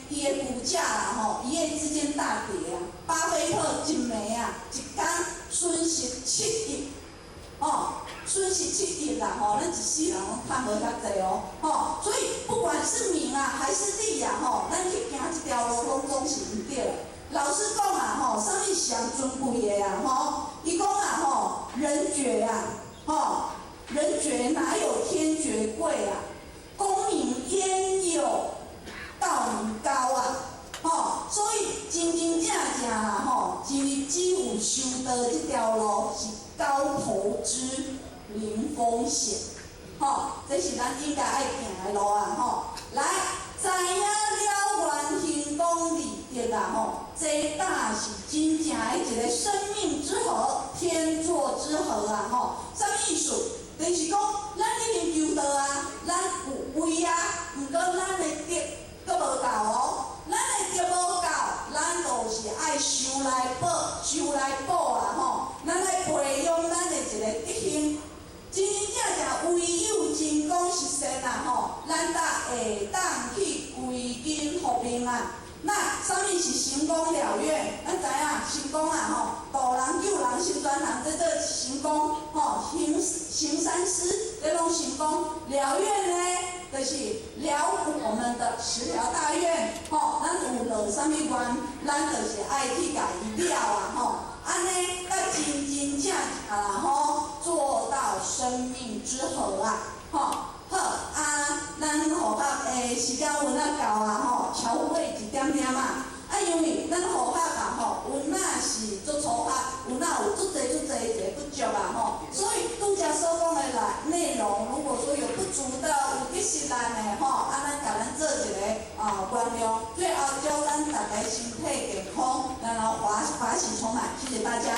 伊的股價啊，吼，一夜之間大跌啊，巴菲特一暝啊，一工損失7億，哦，損失七億啦，吼，咱一世人攏趁無遐濟哦，吼，所以不管是名啊還是利啊，吼，咱去行這條路攏總是毋對的。老實講啊，吼，啥物上尊貴的啊，吼，伊講啊，吼，人覺啊，吼，人覺哪有天覺貴啊？功名焉有道名高啊？吼，所以真真正正啦，吼，真只有修道這條路是高投資零風險，吼，這是咱應該愛行的路啊，吼。來，知影了願行功利德啊，吼，這大是真正的一個生命之河、天作之合啊，吼。啥物意思？就是講，咱已經求道啊，咱有位啊，毋過咱的德閣無夠哦。咱的德無夠，咱就是愛修來補，修來補啊吼！咱愛培養咱的一個德行，真真正正唯有真講實現啊吼，咱才會當去歸根復命啊。那啥物是成功了願？咱知影成功啊吼，渡人救人修專人，這做成功吼，行行善事，這攏成功。了願呢，就是了我們的十條大願，吼，咱有落啥物願，咱就是愛去共伊了啊吼，按呢，才真真正正啦吼，做到生命之河啊，吼。好啊，咱護學的時間有哪夠啊吼，超過一點點啊。啊，因為咱護學啊吼，有哪是做初學，有哪有足濟足濟一個不足啊吼，所以拄才所講的內內容，如果說有不足的，有缺失咱的吼，啊，咱共咱做一個啊原諒。最後祝咱大家身體健康，然後法法喜充滿，謝謝大家。